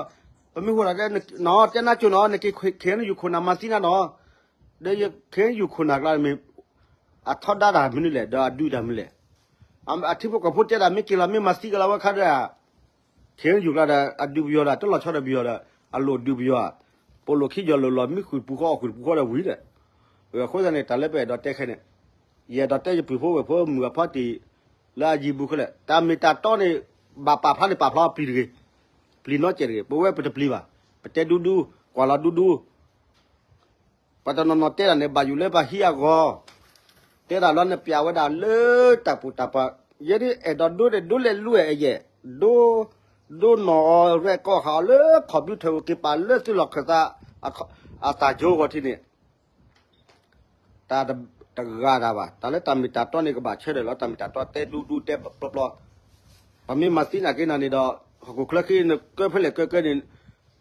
ဒီး ပမ့ၢ်ဃိဒီး နတဲနၤကၠိနီၤ နက့ၤခဲအံၤနယူၤခိၣ်နၢ်မၤသံနၤနီၤ, ဒီးယခဲအံၤယူၤခိၣ်နၢ်ကျါမ့ၢ် အထီဒါတၢ်မနုၤလဲၣ် ဒီးအဒုးတၢ်မနုၤလဲၣ်. အထံဖိကီၢ်ဖိတဲဒၣ် မ့ၢ်က့ၤလီၤမ့ၢ်မၤသံကလီၤဝဲခါဒီး ခဲအံၤယူၤကျါဒီး အဒုးပယီၤဒီး တလီၤဆီဒီးပယီၤဒီး အလိၣ်ဒုးပယီၤ, ပိာ်လိာ်ခံယီၤလိာ်လီၤ မံဃုာ်တပူၤဃီအီၣ်ဃုာ်တပူၤဃီဒီးဝံၤဒီး, အဃိသတးန့ၣ် တၢ်လၢပအဲၣ်ဒိးတဲခဲန့ၣ်, ယအဲၣ်ဒိးတဲယပုၢ်ဖိဝဲၢ်ဖိမုၢ်အဖါတံၢ် လၢအယံၤဘူးခဲလၢာ် တၢ်မ့ၢ်တၢ်တီန့ၣ် ဘၣ်ပာ်ဖျါန့ၣ်ပာ်ဖျါအီၤပျံၤတဂ့ၤ, ပျံၤနီတစဲးတဂ့ၤ, ပဝဲပတပျံၤဘၣ်, ပတဲဒူဒူ, ကွၢ်လီၤဒူဒူ ပှၤတနီၤနီၤတဲဒၣ်န့ၣ် ဘၣ်ယိၣ်လၢပှၤဟံးအဂီၢ်, တဲဒၣ်လီၤန့ၣ် ပျဲဝဲဒၣ်လၢတၢ်ပူၤတၢ်ပၤ, ယဲဒ်အဲၣ်ဒိးဒိန့ၣ် ဒိလဲၤလွဲၢ်အယဲၢ်, ဒိ, ဒိနီၢ်အီၤရဲၣ်ကီၢ်ဃာ်အီၤလၢ computer က့ၤပာ်လၢသုလီၢ်ခၢၣ်သး အတၢ်ကၠိဂီၤထံးန့ၣ် တၢ်တဂၤတၢ်ဘၣ်, တၢ်လၢတၢ်မ့ၢ်တၢ်တီန့ၣ် ကဘၣ်ဆၢထၢၣ်လီၤ, တၢ်မ့ၢ်တၢ်တီတဲဒူဒူတဲပျီပျီ, ပမ့ၢ်မၤသံနာ်က့နၤန့ၣ်ဒီး ဟီၣ်ခိၣ်ချၢဃံနကၢဖဲလဲၣ်ကၢကၢန့ၣ်,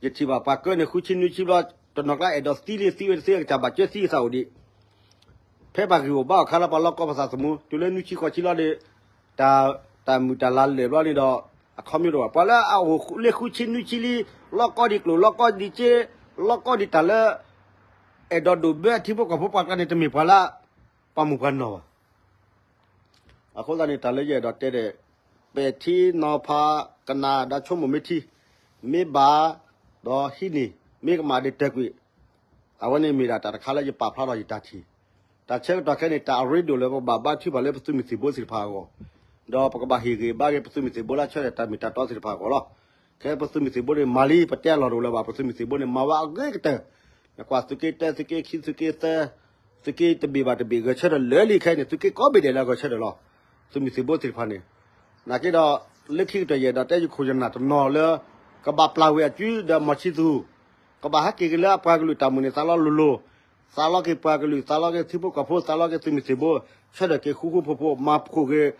ယထံၣ်ဘၣ်ပှၤကၢန့ၣ် ဃုဆံနွံဆံဘျီ, တနီၤကျါအဲၣ်ဒိးသံလံသံဝဲတသ့အကစၢ်ဘၣ်ကၢသံကသးအိၣ်ဒံး, ဖဲပှၤဂံၢ်အိၣ်ဘါအီၤခါလၢပှၤလီၢ်ကီၢ်ပသးသမူ တုၤလၢနွံဆံဃိးဆံလီၤဒီး, တၢ်, တၢ်မုာ်တၢ်လၤလၢာ်ဘျီန့ၣ်ဒီး, အခီပညီတအိၣ်ဘၣ်, ပှၤလၢအအိၣ်လၢဃုဆံနွံဆံလံ, လီၢ်ကီၢ်ဒံးကျိၣ် လီၢ်ကီၢ်ဒံးစ့, လီၢ်ကီၢ်ဒံးတၢ်လၢ အဲၣ်ဒိးဒိၣ်ဘၢအထံဖိကီၢ်ဖိပှၤကျါန့ၣ် တမ့ၢ်ပှၤလၢ ပှၤမုၢ်ပှၤနီၢ်ဘၣ်. အဃိသတးန့ၣ် တၢ်လၢယအဲၣ်ဒိးတဲဒီး, ပဲာ်ထံနီၤဖးကနၣ်ဒီးဆိကမိၣ်မ့ၢ်ထံ, မ့ၢ်ဘၣ်ဒီးဟံးန့ၢ်, မ့ၢ်ကမၣ်ဒီးတၢၢ်ကွံာ်, အဝဲန့ၣ်မ့ၢ်ဒၣ်တၢ်တခါလၢယပာ်ဖျါထီၣ်ယတၢ်ထံၣ်, တၢ်ဆၢကတီၢ်ခဲအံၤန့ၣ် တၢ်အရ့ဒိၣ်လၢပကဘၣ်ဘါထုကဖၣ်လၢပသုးမုၢ်သံၣ်ဘိသ့ၣ်တဖၣ်အဂီၢ်, ဒီးပကဘၣ်ဟ့ၣ်ဂံၢ်ဘါက့ၤပသုးမုၢ်သံၣ်ဘိလၢအဆၢထၢၣ်တၢ်မ့ၢ်တၢ်တီသ့ၣ်တဖၣ်အဂီၢ်လီၤ. ခဲပသုးမုၢ်သံၣ်ဘိန့ၣ် မၤလံ ပတဲအလီၢ်တအိၣ်လၢၤဘၣ်, ပသုးမုၢ်သံၣ်ဘိန့ၣ် မၤဝဲအဂ့ၤကတၢၢ်, နကွၢ်သုးက့တၢ သုးက့ခံ သုးက့သၢ, သုးက့တဘ့ၣ်ဘၣ်တဘ့ၣ် ဂဲၤဆၢထၢၣ်လၢာ်လံခဲအံၤန့ၣ် သုးက့ကိးဘ့ၣ်ဒဲးလၢဂဲၤဆၢထၢၣ်လီၤ. သုးမုၢ်သံၣ်ဘိသ့ၣ်တဖၣ်န့ၣ်, နာ်က့ဒီး, လၢခံကတၢၢ်ယအဲၣ်ဒိးတဲယခိၣ်ယနၢ်တနီၤလၢ, ကဘၣ်ပျၢ်ဝဲအစုဒီးမီၤဆံသူ, ကဘၣ်ဟဲက့ၤက့ၤလၢအပှၤကလုာ်တၢ်မုၢ်န့ၣ် သးလီလိၤလိၤ, သးလီက့ၤပှၤကလုာ် သးလီက့ၤထံဖိကီၢ်ဖိ သးလီက့ၤသုးမုၢ်သံၣ်ဘိ, ဆၢထၢၣ်က့ၤဃူဃူဖိးဖိး မၤဖှိၣ်က့ၤ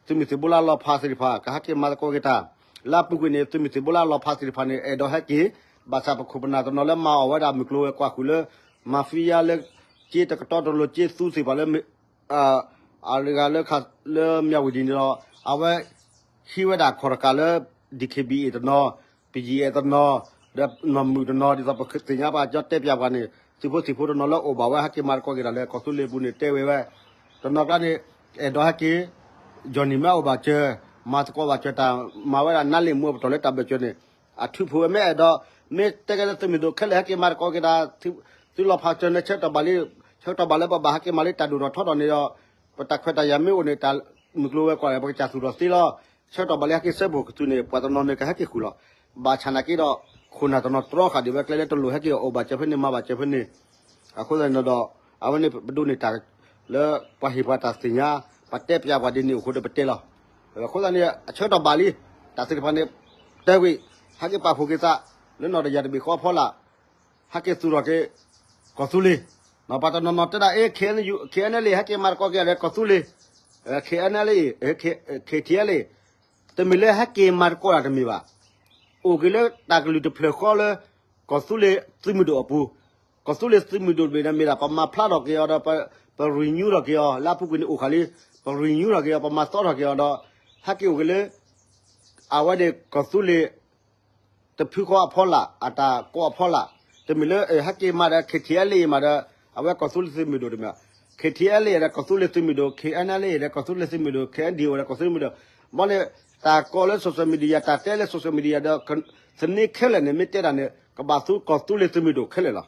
သုးမုၢ်သံၣ်ဘိလၢအလီၤဖးသ့ၣ်တဖၣ် ကဟဲက့ၤမၤသကိးက့ၤတၢ်, လၢအပူၤကွံာ်န့ၣ် သုးမုၢ်သံၣ်ဘိလၢအလီၤဖးသ့ၣ်တဖၣ်န့ၣ် အဲၣ်ဒိးဟဲက့ၤ, ဘၣ်ဆၣ်ပခိၣ်ပနၢ်တနီၤလၢမၤအီၣ်ဝဲဒၣ်မုၢ်ကျိၤဝဲၤကွာ်ဃုာ်လၢ, mafia လၢ, က့တကတီတလိၤက့သူသ့ၣ်တဖၣ်လၢ အဂၤလၢ လၢမၠၣ်ဝတံၤန့ၣ်ဒီး, အဝဲ, ဟံးဝဲဒၣ်ခီၣ်တကးလၢ, DKBA တနီၤ, ပယံၤအဲၣ်တနီၤ, ဒီးနီၢ်မုၣ်တနီၤ ဒ်သိးပသ့ၣ်ညါပှၤကညီတဲပၠးပှၤန့ၣ် သုးဖိသံၣ်ဖိတနီၤလၢအိၣ်ဘၣ်ဝဲဟဲက့ၤမၤသကိးက့ၤတၢ်လၢကီၢ်သူလ့ၤပူၤန့ၣ်တဲဝဲဝဲ, တနီၤကျါန့ၣ်, အဲၣ်ဒိးဟဲက့ၤ, ယီၢ်နံၣ်မ့ၢ်အိၣ်ဘၣ်စၢၤ, မၤသကိးဘၣ်စၢၤတၢ်, မၤဝဲဒၣ်နါလ့ၣ်မူအပတီၢ်လၢတၢ်ဘၢၣ်စၢၤန့ၣ်, အထုးဖှိၣ်ဝဲမ့ၢ်အဲၣ်ဒိး, မ့ၢ်တဲကဲလၢသုးမုၢ်ဒိၣ်ခဲလၢာ်ဟဲက့ၤမၤသကိးက့ၤတၢ်, သုးလီၤဖးစၢၤန့ၣ်ဆၢကတီၢ်ဘၣ်လံ, ဆၢကတီၢ်ဘၣ်လၢပဘၣ်ဟဲက့ၤမၤလၢတၢ်ဒိၣ်ထီၣ်ထီထီၣ်န့ၣ်ဒီး, ပတၢ်ခွဲးတၢ်ယာ်မ့ၢ်အိၣ်န့ၣ် တၢ်မုၢ်ကျိၤဝဲၤကွာ်န့ၣ် ပကစၢ်သူၣ်ထီၣ်သ့လီၤ, ဆၢကတီၢ်ဘၣ်လၢဟဲက့ၤစၢဖှိၣ်ကသူန့ၣ် ပှၤတနီၤန့ၣ်ကဟဲက့ၤဃုာ်လီၤ, ဘၣ်ဆၣ်နာ်က့ဒီး, ခိၣ်နၢ်တနီၤတြီဃာ်ဒံးဝဲကျဲလၢတလိၣ်ဟဲက့ၤအိၣ်ဘၣ်စၢၤဖဲန့ၣ်မၤဘၣ်စၢၤဖဲန့ၣ်, အဃိသတးန့ၣ်ဒီး, အဝဲန့ၣ်ပဒိးန့ၢ်တၢ်, လၢပှၤဟ့ၣ်ပှၤတၢ်သ့ၣ်ညါ, ပှၤတဲပၠးပှၤဒ်န့ၣ်အဃိဒီးပတဲလီၤ, အဃိသတးန့ၣ် အဆၢကတီၢ်ဘၣ်လံ, တၢ်သ့ၣ်တဖၣ်န့ၣ်, တဲဝံၤ, ဟဲက့ၤပာ်ဖှိၣ်က့ၤသး, လၢနီၢ်တယၢ်တဘ့ၣ်ဃီအဖီလာ် ဟဲက့ၤသူၣ်ထီၣ်က့ၤ, ကီၢ်သူလ့ၤ, ပှၤတနီၤနီၤတဲဒၣ်အ့ KNU, KNLA ဟဲက့ၤမၤသကိးက့ၤဒီးကီၢ်သူလ့ၤ, KNLA, KTLA, တမ့ၢ်လၢဟဲက့ၤမၤသကိးတၢ်တမ့ၢ်ဘၣ်, အိၣ်က့ၤလၢတၢ်ကလုၢ်တဖျၢၣ်ဃီလၢ, ကီၢ်သူလ့ၤသုးမုၢ်ဒိၣ်အပူၤ, ကီၢ်သူလ့ၤသုးမုၢ်ဒိၣ်တဘ့ၣ်န့ၣ်မ့ၢ်ဒၣ် ပမၤဖျါထီၣ်က့ၤအီၤဒီး, ပ renew ထီၣ်က့ၤအီၤ လၢအပူၤကွံာ်န့ၣ်အိၣ်ဃာ်လံ, ပ renew ထီၣ်က့ၤအီၤ ပမၤသီထီၣ်က့ၤအီၤဒီး, ဟဲက့ၤအိၣ်က့ၤလၢ အဝဲန့ၣ်ကီၢ်သူလ့ၤ တဖုဃီအဖီလာ် အတၢ်ကိးအဖီလာ်, တမ့ၢ်လၢဟဲက့ၤမၤဒီး KTLA မးဒီး, အဝဲကီၢ်သူလ့ၤသုးမုၢ်ဒိၣ်တမ့ၢ်, KTLA ဒီးကီၢ်သူလ့ၤသုးမုၢ်ဒိၣ်, KNLA ဒီးကီၢ်သူလ့ၤသုးမုၢ်ဒိၣ်, KNDO ဒီးကီၢ်သူလ့ၤသုးမုၢ်ဒိၣ်, ဘၣ်န့ၣ်, တၢ်ကိးလၢ social media တၢ်တဲလၢ social media ဒီး, သန့ၤခဲလၢာ်န့ၣ် မ့ၢ်တဲတၢ်န့ၣ် ကဘၣ်သူကီၢ်သူလ့ၤသုးမုၢ်ဒိၣ်ခဲလၢာ်လီၤ.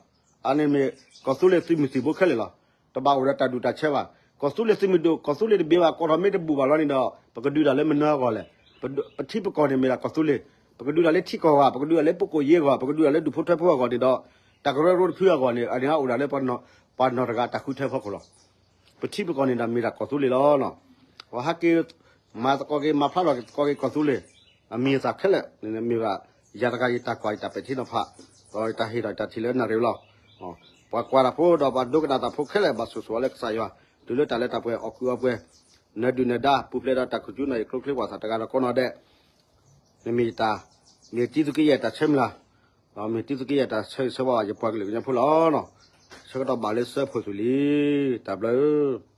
အန့ၣ်မ့ၢ်ကီၢ်သူလ့ၤသုးမုၢ်သံၣ်ဘိခဲလၢာ်လီၤ. တဘၣ်အိၣ်ဒီးတၢ်ဒူၣ်တၢ်ဆၢဘၣ်. ကီၢ်သူလ့ၤသုးမုၢ်ဒိၣ် ကီၢ်သူလ့ၤတဘ့ၣ်ဘၣ် ကိးထီၣ်မ့ၢ်တဘူၣ်ဘၣ်လီၤန့ၣ်ဒီး ပကဒုးတၢ်လၢမနုၤအဂီၢ်လဲၣ်. ပထံပကီၢ်န့ၣ်မ့ၢ်ဒၣ်ကီၢ်သူလ့ၤ, ပကဒုးဒၣ်လၢထံကီၢ်ဂီၢ်, ပကဒုးဒၣ်လၢပကိၣ်ယ့ၢ်ဂီၢ်, ပကဒုးဒၣ်လၢဒူၣ်ဖိထၢဖိအဂီၢ်န့ၣ်ဒီး တၢ်ကရၢကရိတဖုအဂီၢ်န့ၣ် အန့ၣ်အိၣ်ဒၣ်လၢ ပှၤနီၢ်တဂၤတၢ်ဃုထၢဖီခိၣ်လီၤ. ပထံပကီၢ်န့ၣ်ဒီးမ့ၢ်ဒၣ်ကီၢ်သူလ့ၤလီၤ. ပှၤဟဲက့ၤ မၤသကိးက့ၤ မၤဖျါထီၣ်သကိးက့ၤကီၢ်သူလ့ၤ အမံၤအသၣ်ခဲလၢာ်န့ၣ် မ့ၢ်ဘၣ်ယၤတဂၤယတၢ်ကွၢ်ယတၢ်ပဲာ်ထံနီၤဖး, ဒီးယတၢ်ဟ့ၣ်ဒီးယတၢ်ထံၣ်လၢနၣ်ရံၣ်လီၤ. ပှၤကွၢ်တၢ်ဖိဒီးပှၤဒိကနၣ်တၢ်ဖိခဲလၢာ် ဘၣ်ဆိၣ်ဂ့ၤလၢကစၢ်ယွၤ တုၤလၢတၢ်လၢတၢ်ပှဲၤအီၣ်ကုးအီပှဲၤ နၢၤဒုၣ်နၢၤဒါ ပူၤဖျဲးဒီးတၢ်ကူၣ်ကူၣ်နီၣ်ဂံၢ်ကျိချ့ကွၢ်စးတဂၤဒီးကိးနီၢ်ဒဲး, နမ့ၢ်ယတၢ်, မ့ၢ်တံၤသကိးယဲၢ်တၢ်ဆၢမုၢ်လၢ်, မ့ၢ်တံၤသကိးယဲၢ်တၢ်ဆၢဂ့ၤဆၢဝါဘၣ်ယပှၤကလုာ်ကညီဖိလီၤ. ဆၢကတီၢ်ဘၣ်လၢစၢဖှိၣ်ဆူၣ်လံ, တၢ်ဘျုး